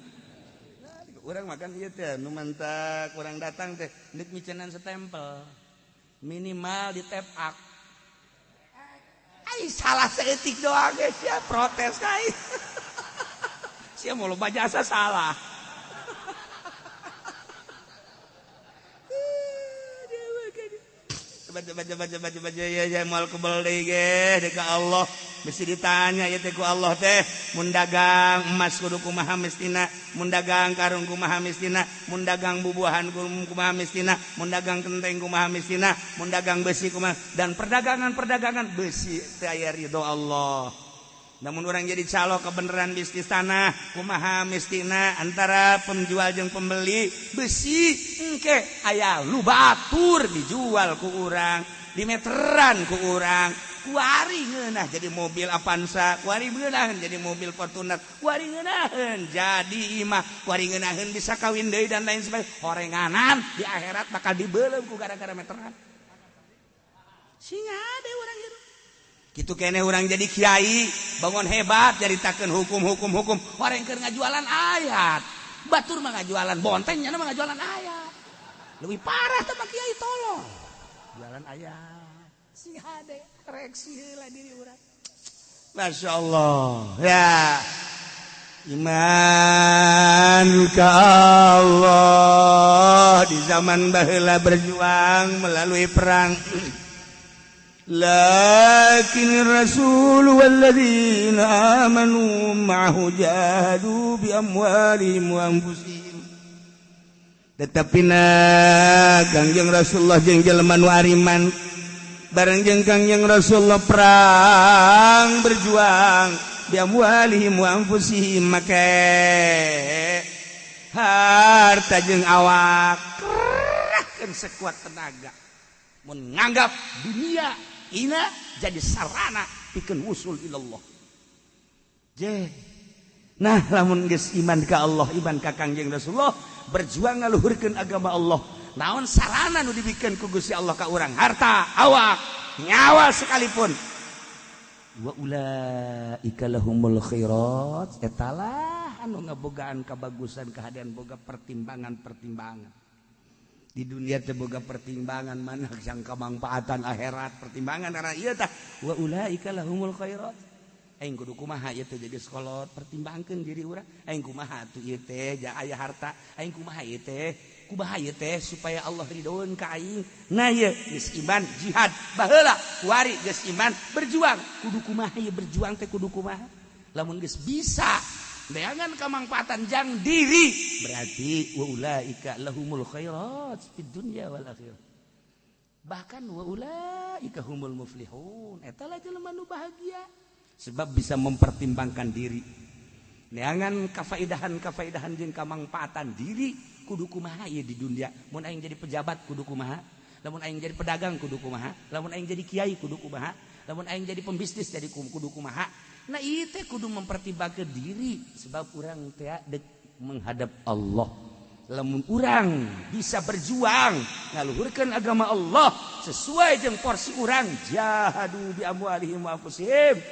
Urang makan ieu teh nu mantak urang datang teh deuk micenan stempel minimal di tap up. Ai salah seetik doang ge sia protes kai. Sia mau loba jasa salah. Baca baca baca baca ya ya moal kebel deui ge deuk ka Allah mesti ditanya ieu teh ku Allah teh mun dagang emas kudu kumaha mestina mun dagang karung kumaha mestina mun dagang bubuahan kumaha mestina mun dagang kenteng kumaha mestina mun dagang besi kumaha dan perdagangan-perdagangan besi teh aya ridho Allah. Namun orang jadi calo kebenaran bisnis tanah kumaha mestina antara penjual jeung pembeli besi engke aya lu batur dijual ku urang dimeteran ku urang kuari ngeunah jadi mobil Avanza kuari ngeunaheun jadi mobil Fortuner kuari ngeunaheun jadi imah kuari ngeunaheun bisa kawin deui dan lain sebagainya horenganan di akhirat bakal dibeuleum ku gara-gara meteran sing hade urang hirup. Kitu kene urang jadi kiai bangun hebat nyaritakeun hukum-hukum hukum orang keur ngajualan ayat batur mah ngajualan bonteng nya mah ngajualan ayat leuwih parah teh mah kiai tolong jualan ayat sing hade koreksi heula diri urang. Masya Allah ya iman ka Allah di zaman baheula berjuang melalui perang. Lakin Rasul walladzina amanu ma'ahu jahadu bi amwalihim wa anfusihim. Tetapi na Kangjeng Rasulullah jeung jelema nu ariman bareng jeung Kangjeng Rasulullah perang berjuang bi amwalihim wa anfusihim make Harta jeung awak kerahkeun sekuat tenaga mun nganggap dunia ina jadi sarana pikeun wusul ilallah. Je. Nah lamun geus iman ka Allah, iman ka Kangjeng Rasulullah, berjuang ngaluhurkeun agama Allah. Naon sarana nu dibikeun ku Gusti Allah ka urang? Harta, awak, nyawa sekalipun. Wa ulaika lahumul khairat. Etalah anu ngabogaan kabagusan kahadean boga pertimbangan-pertimbangan. Di dunia teh boga pertimbangan mana yang kamangfaatan akhirat, pertimbangan karena ieu tah wa ulaika lahumul khairat. Aing kudu kumaha ieu teh jadi sekolot, pertimbangkeun diri urang. Aing kumaha atuh ieu teh ja aya harta, aing kumaha ieu teh, kumaha ieu teh supaya Allah ridhoeun ka aing. Nah ieu geus iman jihad baheula kuari geus iman berjuang kudu kumaha ieu berjuang teh kudu kumaha. Lamun geus bisa neangan kamangfaatan jang diri berarti wa ulaika lahumul khairat fid dunya wal akhirah. Bahkan wa ulaika humul muflihun. Eta lah jelema nu bahagia sebab bisa mempertimbangkan diri. Neangan kafaidahan-kafaidahan jeung kamangfaatan diri kudu kumaha ieu di dunia. Mun aing jadi pejabat kudu kumaha, lamun aing jadi pedagang kudu kumaha, lamun aing jadi kiai kudu kumaha, lamun aing jadi pembisnis jadi kudu kumaha. Nah ieu teh kudu mempertimbangkan diri sebab urang teh dek menghadap Allah. Lamun urang bisa berjuang ngaluhurkeun agama Allah sesuai jeung porsi urang, jahadu bi amwalihim wa anfusihim.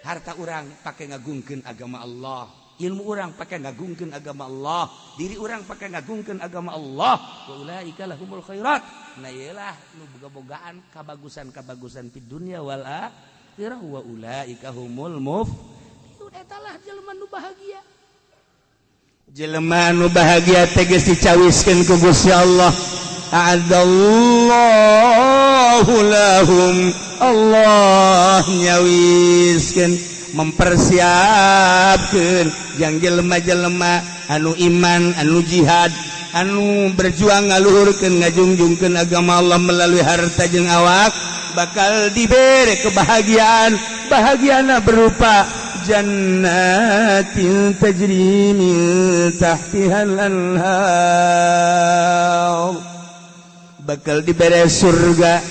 Harta urang pake ngagungkeun agama Allah, ilmu urang pake ngagungkeun agama Allah, diri urang pake ngagungkeun agama Allah. Wa ulaika lahumul khairat. Nah ieu lah nu boga-bogaan kabagusan-kabagusan di dunia wal akhirah wa ulaika humul muflihun. Eta lah jelema nu bahagia. Jelema nu bahagia teh geus dicawiskeun ku Gusti Allah. A'adallahu lahum, Allah nyawiskeun mempersiapkeun jang jelema-jelema anu iman, anu jihad, anu berjuang ngaluhurkeun ngajungjungkeun agama Allah melalui harta jeung awak, bakal dibere kebahagiaan. Bahagiana berupa jannatin tajri min tahtihal anhar, bakal dibere surga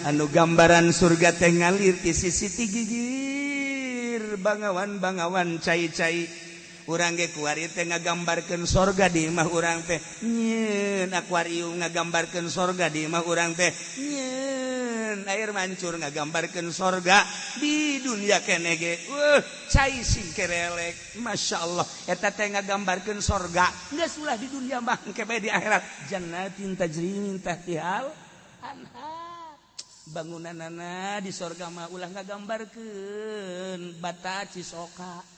anu gambaran surga teh ngalir ti sisi ti gigir bangawan-bangawan cai-cai. Urang ge kuari teh ngagambarkeun sorga di imah urang teh nyieun akuarium, ngagambarkeun sorga di imah urang teh nyieun air mancur, ngagambarkeun sorga di dunia keneh ge cai sing kerelek, Masya Allah. Eta teh ngagambarkeun sorga geus ulah di dunia mah engke bae di akhirat. Jannatin tajri min tahtihal anhar, bangunanana di sorga mah ulah ngagambarkeun bata Cisoka.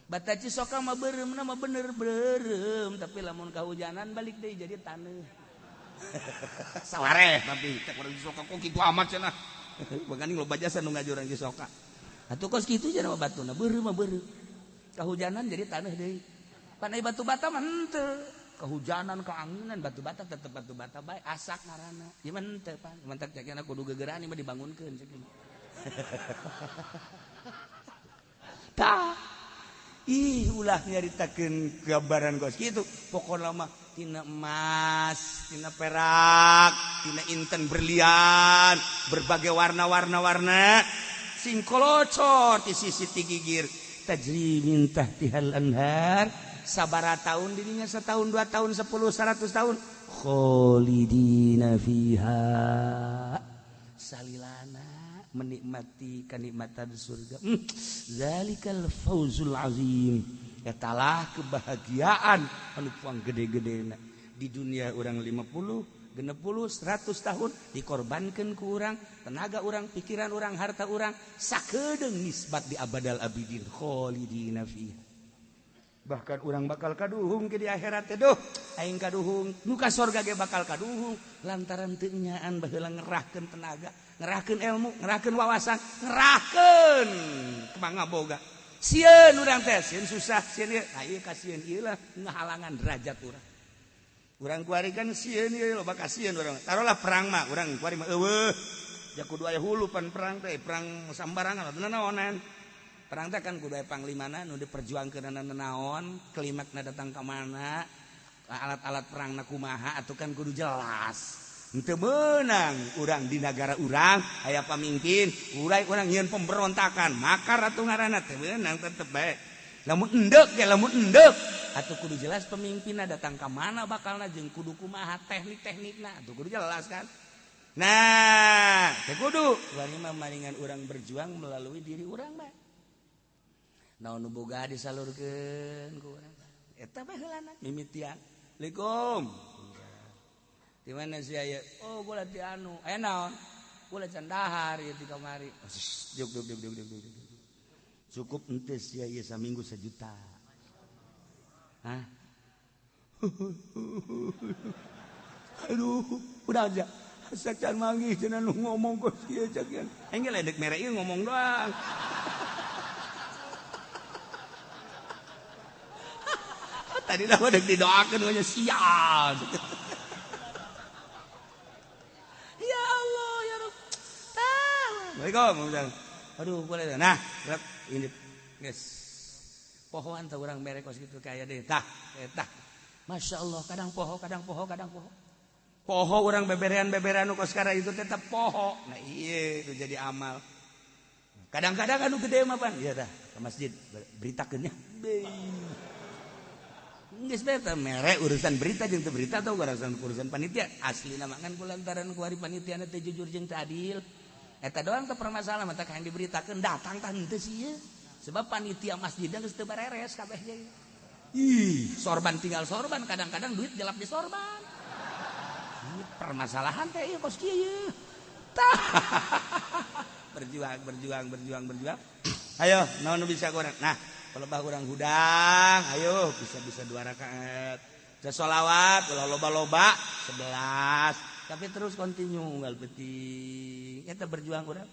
Bata Cisoka mah beureum mah bener beureum, tapi lamun kahujanan balik deui jadi taneuh. Sawareh tapi cek urang Cisoka kok kitu amat cenah. Bagani loba jasa nu ngajurang Cisoka. Atuh kos kitu cenah mah batuna beureum mah beureum. Kahujanan jadi taneuh deui. Pan ai batu bata mah henteu. Kehujanan keanginan batu bata tetep batu bata bae asak ngaranna. Ieu mah henteu pan. Mantak cekna kudu gegeraan ieu mah dibangunkeun cek. Tah. Ih ulah nyaritakeun gambaran kos kitu. Pokona mah tina emas, tina perak, tina inten berlian, berbagai warna-warna warna sing kolocor ti sisi ti gigir. Tajri min tahtihal anhar. Sabara tahun dirinya, setahun, 2 tahun, 10, 100 tahun, kholidina fiha, salilana menikmati kenikmatan surga. Zalikal fauzul azim. Etalah kebahagiaan anu puang gede-gedena. Di dunia urang 50, 60, 100 tahun dikorbankan ku urang, tenaga urang, pikiran urang, harta urang, sakedeung nisbat di abadal abidin kholidina fiha. Bahkan urang bakal kaduhung ke di akhirat teh, duh aing kaduhung, nu ka sorga ge bakal kaduhung lantaran teu nyaan baheula ngerahkeun tenaga, ngerahkeun ilmu, ngerahkeun wawasan, ngerahkeun kemanga boga. Sieun urang teh, sieun susah, sieun ieu, nah ieu kasieun ieu lah ngahalangan derajat urang. Urang kuari kan sieun ieu loba kasieun urang. Taruhlah perang mah urang kuari mah eueuh. Ja kudu aya hulu pan perang teh, perang sambarangan atuh naonan. Perang teh kan kudu aya panglimana nu diperjuangkeunana naon, klimakna datang ka mana, Alat-alat perang na kumaha atuh kan kudu jelas. Henteu meunang urang di nagara urang aya pamimpin, urang nyieun pemberontakan, makar atuh ngaranna teu meunang tetep bae. Lamun endek ge lamun endek atuh kudu jelas pemimpinna datang ka mana bakalna jeung kudu kumaha teknik-teknikna atuh kudu jelas kan. Nah, teu kudu wani mah maringan urang berjuang melalui diri urang mah. Naon nu boga disalurkeun ku urang. Eta bae heulana mimitian. Assalamualaikum. Di mana sih aya? Oh, gula ti anu. Aya naon? Gula can dahar ieu ti kamari. Oh, juk juk juk juk juk. Cukup ente sia ieu saminggu 1 juta. Hah? Aduh, udah aja. Sacan manggih cenah nu ngomong kos kieu cak ieu. Aing ge ledek mere ieu ngomong doang. Tadi dah udah didoakeun we sial. Ya Allah ya Rabb. Assalamualaikum. Aduh, boleh. Nah, ini guys. Pohoan teh urang mere kos kitu kaya deui. Tah, eta. Masya Allah, kadang poho, kadang poho, kadang poho. Poho urang beberean-beberean nu kos kara itu tetep poho. Nah, iya itu jadi amal. Kadang-kadang anu gede mah pan. Iya tah, ke masjid beritakeun nya. Geus beta mere urusan berita jeung teu berita atau urusan panitia. Aslina mah kan kulantaran ku ari panitia teh jujur jeung teu adil. Eta doang teh permasalahan mah teh hayang diberitakeun datang tah henteu sih ieu. Sebab panitia masjidna geus teu bareres kabeh ge. Ih, sorban tinggal sorban, kadang-kadang duit jelap di sorban. Ih, permasalahan teh ieu kos kieu ieu. Tah. Berjuang, berjuang, berjuang, berjuang. Ayo, naon nu bisa kurang. Nah, pelebah urang hudang, ayo bisa-bisa 2 rakaat. Bisa sholawat, ulah loba-loba 11. Tapi terus kontinu unggal peuting. Eta berjuang urang.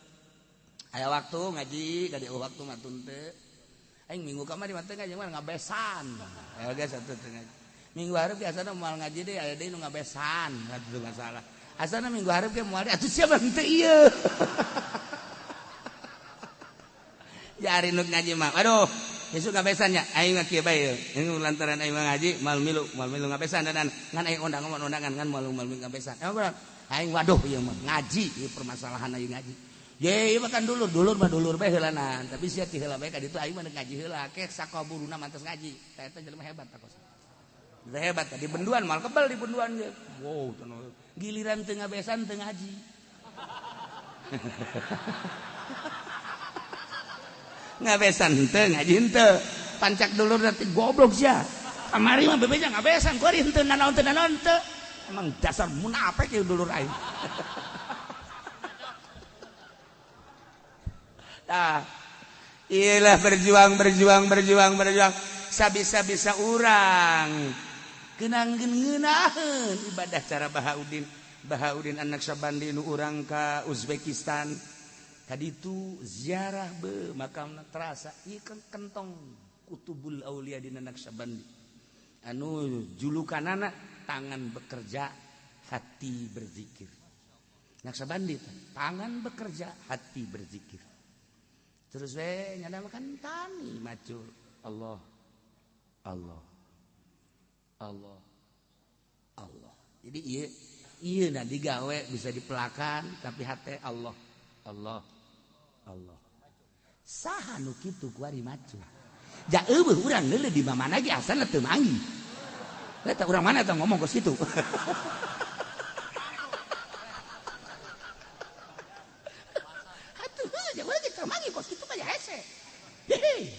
Aya waktu ngaji, kadi waktu mah teu. Aing minggu kamari mah teu ngaji mah ngabesan. Aya ge satu teu ngaji. Minggu hareup biasana moal ngaji deui aya deui nu ngabesan, atuh masalah. Asana minggu hareup ge moal atuh sia mah henteu ieu. Jari nu ngaji mah. Aduh, besok ngabesan nya aing mah kieu bae ieu. Lantaran aing mah ngaji mal milu ngabesan dan ngan aing ondang undangan ngan malu malu ngabesan. Emang urang aing waduh ieu mah ngaji ieu permasalahan aing ngaji. Ye ieu mah kan dulur, dulur mah dulur bae heulanan, tapi sia ti heula bae ka ditu aing mah ngaji heula ke sakaburuna mantes ngaji. Tah eta jelema hebat tah kos. Hebat di benduan mal kebal di benduan ge. Wow, giliran teu ngabesan teu ngaji. Ngabesan henteu ngaji henteu. Pancak dulur nanti goblok sia. Kamari mah bebeja ngabesan kuari henteu nanaon teu nanaon teu. Emang dasar munafik ieu dulur aing. Tah. Iyalah berjuang berjuang berjuang berjuang sabisa-bisa urang. Kenangkeun ngeunaheun ibadah cara Bahaudin. Bahaudin anak Sabandi nu urang ka Uzbekistan. Kaditu ziarah be makamna terasa ieu kentong Kutubul Aulia dina Naqsyabandi. Anu julukanana tangan bekerja hati berzikir. Naqsyabandi tangan bekerja hati berzikir. Terus we nyana makan tani macul Allah Allah Allah Allah. Jadi ieu ieu na digawe bisa dipelakan tapi hate Allah Allah Allah. Saha nu kitu kuari macu. Ja eueuh urang leuleuh di mana ge asana teu manggih. Eta urang mana teh ngomong kos kitu. Atuh ja urang teu manggih kos kitu mah hese. Hehe.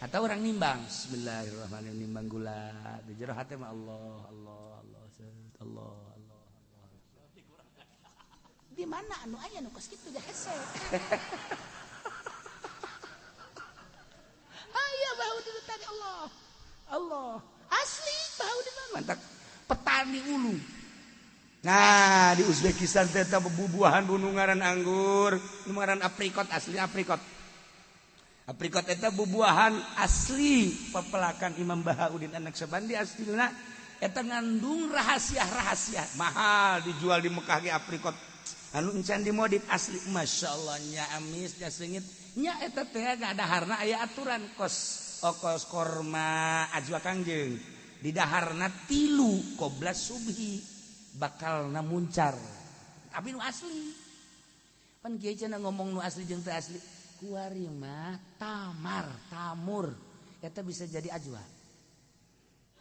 Atau orang nimbang bismillahirrahmanirrahim nimbang gula di jero hate mah Allah Allah Allah Allah Allah. Di mana anu aya nu kos kitu ja hese. Aya Bahaudin tadi Allah. Allah. Asli Bahaudin mah mantak petani ulu. Nah, di Uzbekistan teh eta bubuahan nu ngaran anggur, nu ngaran aprikot asli aprikot. Aprikot eta bubuahan asli pepelakan Imam Bahaudin anak Sabandi aslina eta ngandung rahasia-rahasia. Mahal dijual di Mekah ge aprikot. Anu encan dimodif asli Masya Allah nya amis nya sengit nya eta teh gak ada harna aya aturan kos okos korma ajwa kangjeng Di daharna tilu qobla subhi bakal na muncar. Tapi nu asli. Pan kieu cenah ngomong nu asli jeung teu asli. Kuari mah tamar, tamur. Eta bisa jadi ajwa.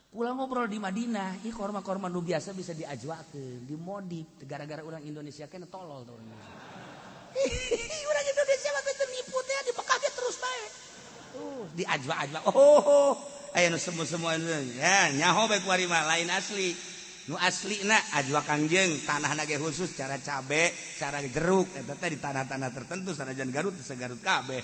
Kula ngobrol di Madinah, ieu korma-korma nu biasa bisa diajwakeun, dimodif gara-gara urang Indonesia kena tolol tuh orang Indonesia. Urang Indonesia mah teu nipu teh di Mekah ge terus bae. Tuh, diajwa-ajwa. Oh, aya nu semua-semua ya nyaho bae kuari mah lain asli. Nu aslina ajwa Kangjeng, tanahna ge khusus cara cabe, cara jeruk eta teh di tanah-tanah tertentu sanajan Garut teu Garut kabeh.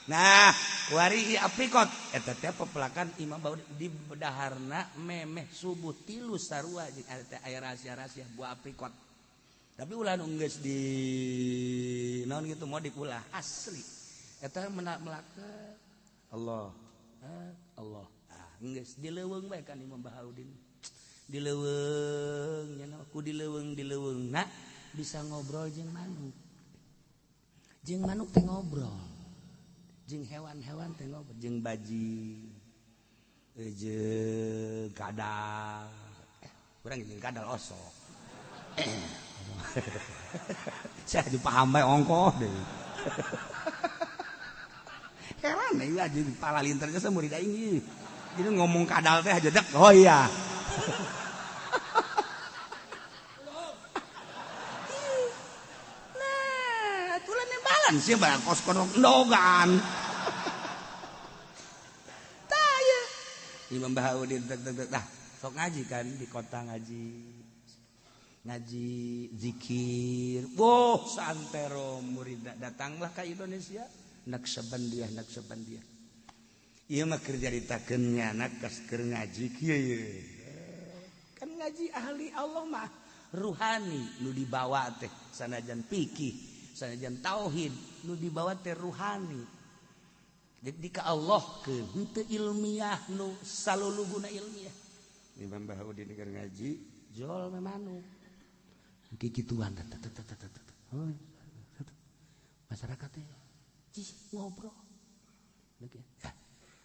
Nah, kuari aprikot eta teh pepelakan Imam Baudi di daharna memeh subuh tilu sarua jeung eta aya rahasia-rahasia buah aprikot. Tapi ulah nu geus di naon kitu modif ulah asli. Eta melaka Allah, Allah. Ah, geus di leuweung bae kan Imam Bahaudin. Di leuweung nya ku di leuweung na bisa ngobrol jeung manuk. Jeung manuk teh ngobrol. Jeung hewan-hewan teh ngobrol, jeung baji, jeung kadal. Urang jeung kadal osok. Saya dipaham bae ongkoh deui. Heran ieu aja pala linternya murid aing ieu. Jadi ngomong kadal teh aja dek. Oh iya. Nah, atulah nembalan sih barang kos kodok ndogan. Tah ya. Imam Bahaudin tek tek tek. Tah, sok ngaji kan di kota ngaji. Ngaji zikir. Boh, santero murid datanglah ke Indonesia. Naqsyabandiyah, Naqsyabandiyah. Ieu mah keur caritakeun nya kas keur ngaji kieu ye. Kan ngaji ahli Allah mah ruhani nu dibawa teh sanajan fikih, sanajan tauhid nu dibawa teh ruhani. Jadi ka Allah keun henteu ilmiah nu saluluguna ilmiah. Imam Bahaudin keur ngaji jol manuk. Kikituan masyarakat teh cih ngobrol.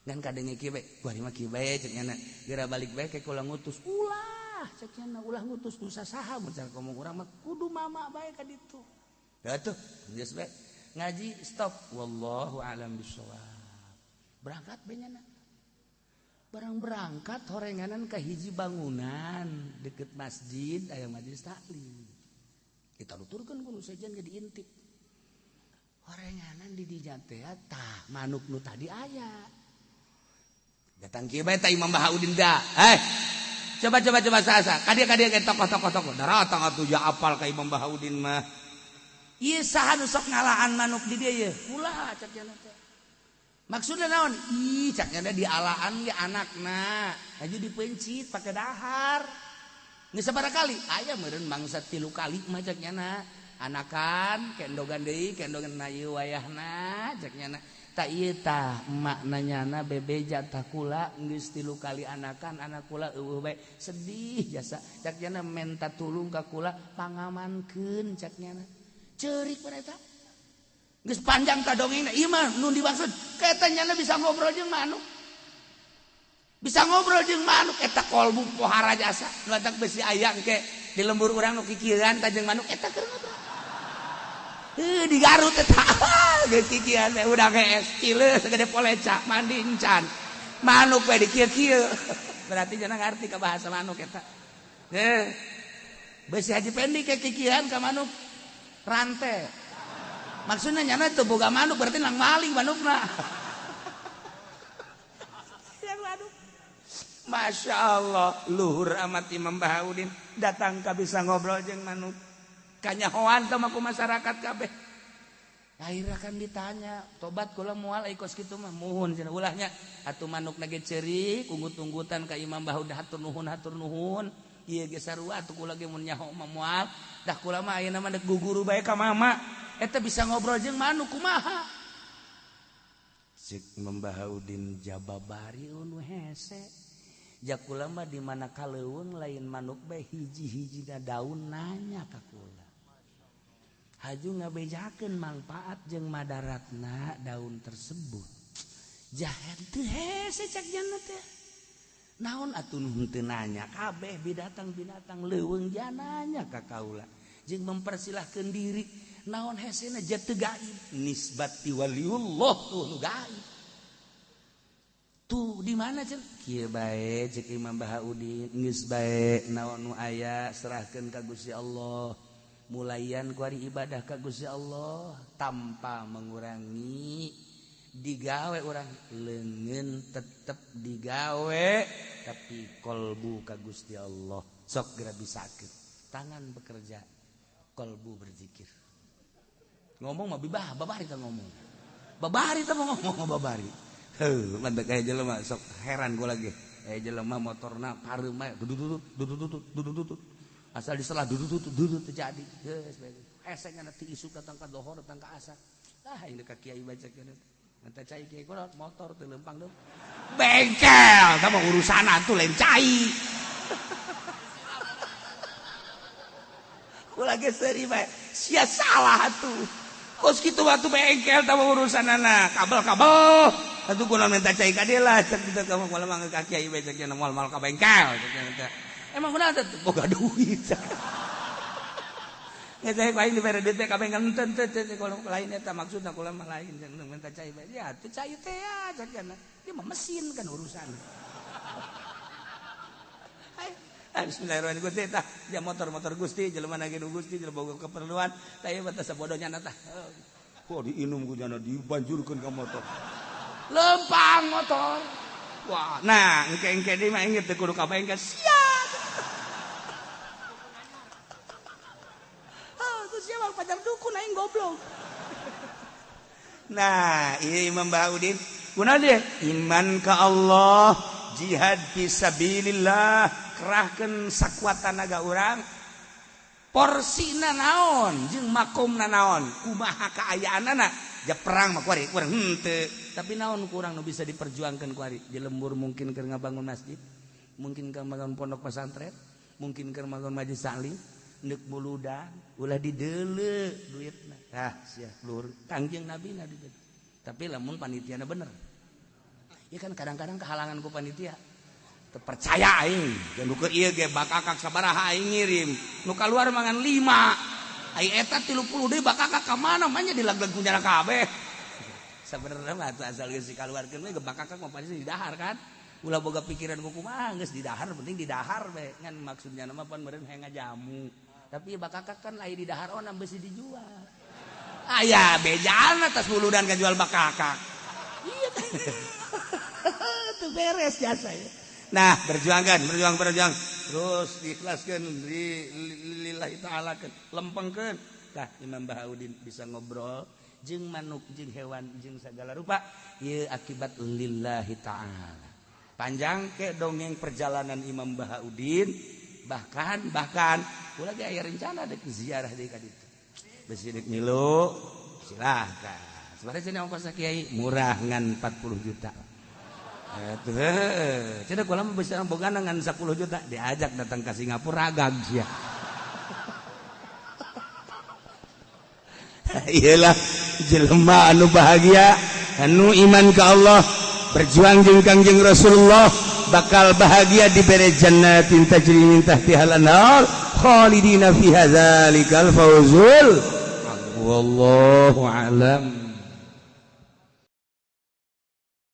Ngan kadenge kieu bae, kuari mah kieu bae cek nyana. Geura balik bae ke kula ngutus. Ulah cek nyana, ulah ngutus nu sasaha mun cara ngomong urang mah kudu mama bae ka ditu. Da tuh, geus bae. Ngaji stop. Wallahu a'lam bissawab. Berangkat bae nyana. Barang berangkat horenganan ka hiji bangunan deket masjid aya majelis taklim. Kita nuturkeun ku nu sejen ge diintip. Horenganan di dinya teh tah manuk nu tadi aya. Datang kieu bae tah Imam Bahaudin da. Eh. Coba coba coba sasa. Kadia-kadia ke tokoh-tokoh tokoh. Daratang atuh ja apal ka Imam Bahaudin mah. Ieu saha nu sok ngalaan manuk di dieu ye? Ulah cak nya teh. Maksudna naon? Ih, cak nya dialaan ge anakna. Haju dipencit pake dahar. Geus sabaraha kali? Aya meureun mangsa 3 kali mah cak nya. Anakan kendogan deui, kendogan na ieu wayahna cak nya. Tak ieu tah emakna nyana bebeja tah kula geus 3 kali anakan anak kula eueuh bae sedih jasa cak nyana menta tulung ka kula pangamankeun cak nyana ceurik bae eta geus panjang ka dongengna ieu mah nu dimaksud eta nyana bisa ngobrol jeung manuk bisa ngobrol jeung manuk eta kolbu pohara jasa nu atak besi aya engke di lembur urang nu kikieuan ta jeung manuk eta keur ngobrol. Di Garut eta geus kikian teh udah geus cileus segede poleca mandi encan manuk we dikieu-kieu berarti jangan ngarti ka bahasa manuk eta besi Haji Pendi ke kikian ka manuk rante maksudnya nyana teu boga manuk berarti nang maling manukna. Masya Allah luhur amat Imam Bahaudin datang ka bisa ngobrol jeung manuk kanyahoan teh mah ku masyarakat kabeh. Akhirnya kan ditanya, tobat kula moal ai kos kitu mah muhun cenah ulahnya atuh manukna ge ceurik unggut-unggutan ka Imam Bahaudin hatur nuhun hatur nuhun. Ieu ge sarua atuh kula ge mun nyaho mah moal dah kula mah ayeuna mah deuk guguru bae ka mama. Eta bisa ngobrol jeung manuk kumaha? Cek Imam Bahaudin jababari nu hese. Jak kula mah di mana kaleuweung lain manuk bae hiji-hijina daun nanya ka kula. Haju ngabejakeun manfaat jeung madaratna daun tersebut. Jahet teu hese cak jana teh. Naon atuh nu henteu nanya kabeh binatang-binatang leuweung jananya ka kaula jeung mempersilahkeun diri naon hesena jatuh gaib nisbat ti waliullah tuh nu gaib tuh di mana cenah kieu bae ceuk Imam Bahaudin geus bae naon nu aya serahkeun ka Gusti Allah mulayan ku ari ibadah ka Gusti Allah tanpa mengurangi digawe orang leungeun tetep digawe tapi kolbu ka Gusti Allah sok geura bisakeun tangan bekerja kolbu berzikir ngomong mah bibah babari teh ngomong babari teh ngomong babari heuh mantep aya jelema sok heran gua lagi aya jelema motorna pareum bae dudut dudut dudut dudut asal diselah dudut dudut terjadi geus hese ngana ti isuk datang ka dohor datang ka asar ah ini ka kiai bacakeun minta cai kiai kolot motor teu lempang deui bengkel tah mah urusan atuh lain cai ulah ge seuri bae sia salah atuh kos kitu waktu bengkel tah mah urusanana kabel-kabel atuh kunaon minta cai ka dieu lah cek kitu ka moal mah ka kiai bae cek moal ka bengkel cek emang kunaon teh boga duit nggak saya lain diberi duit kabeh ngenten teh kalau lain eta maksudna kula mah lain minta cai bae ya teu cai teh ya cek dia mah mesin kan urusan. Hai bismillahirrahmanirrahim Gusti tah dia motor-motor Gusti jelema na ge Gusti jelema boga keperluan tah ieu mah teh sabodohnya tah kok diinum ku jana dibanjurkeun ka motor lempang motor wah nah engke-engke deui mah inget teh kudu ka bengkel siap siapa pacar dukun aing goblok. Nah, ieu Imam Bahaudin kunaon dia? Iman ka Allah, jihad fisabilillah, kerahkeun sakuat tanaga urang. Porsina naon jeung makomna naon, kumaha kaayaanana? Ja perang mah kuari kurang henteu, tapi naon kurang nu bisa diperjuangkeun kuari? Di lembur mungkin keur ngabangun masjid, mungkin keur ngabangun pondok pesantren, mungkin keur ngabangun majelis taklim. Ndek muludan ulah dideule duitna tah sia luhur Kangjeng Nabi na duit tapi lamun panitiana bener ieu kan kadang-kadang kehalangan ku panitia teu percaya aing jeung nu keur ieu ge bakakak sabaraha aing ngirim nu kaluar mangan 5 ai eta 30 deui bakakak ka mana mah nya dilagleg ku jana kabeh sabenerna mah atuh asal geus dikaluarkeun we ge bakakak mah pasti didahar kan ulah boga pikiran ku kumaha geus didahar penting didahar we ngan maksudnya mah pan meureun hayang ngajamu tapi bakakak kan lain di dahar onam besi dijual aya bejaan atas buludan kajual bakakak iya itu beres jasa ya. Nah berjuangkan berjuang terus diikhlaskan lillahi ta'ala kan lempengkeun tah Imam Bahaudin bisa ngobrol jeung manuk jeung hewan jeung segala rupa ieu akibat lillahi ta'ala panjang ke dongeng perjalanan Imam Bahaudin bahkan kula ge aya rencana dek ziarah deui ka ditu besi dek milu silahkan sebenarnya cenah ongkos kiai murah ngan 40 juta atuh cenah kula mah bisa bogana ngan 10 juta diajak datang ke Singapura ragag sia iyalah jelema anu bahagia anu iman ka Allah berjuang jeung Kangjeng Rasulullah bakal bahagia diberi jannatin tajri min tahtihal anhar khalidina fiha dzalikal fawzul wallahu a'lam.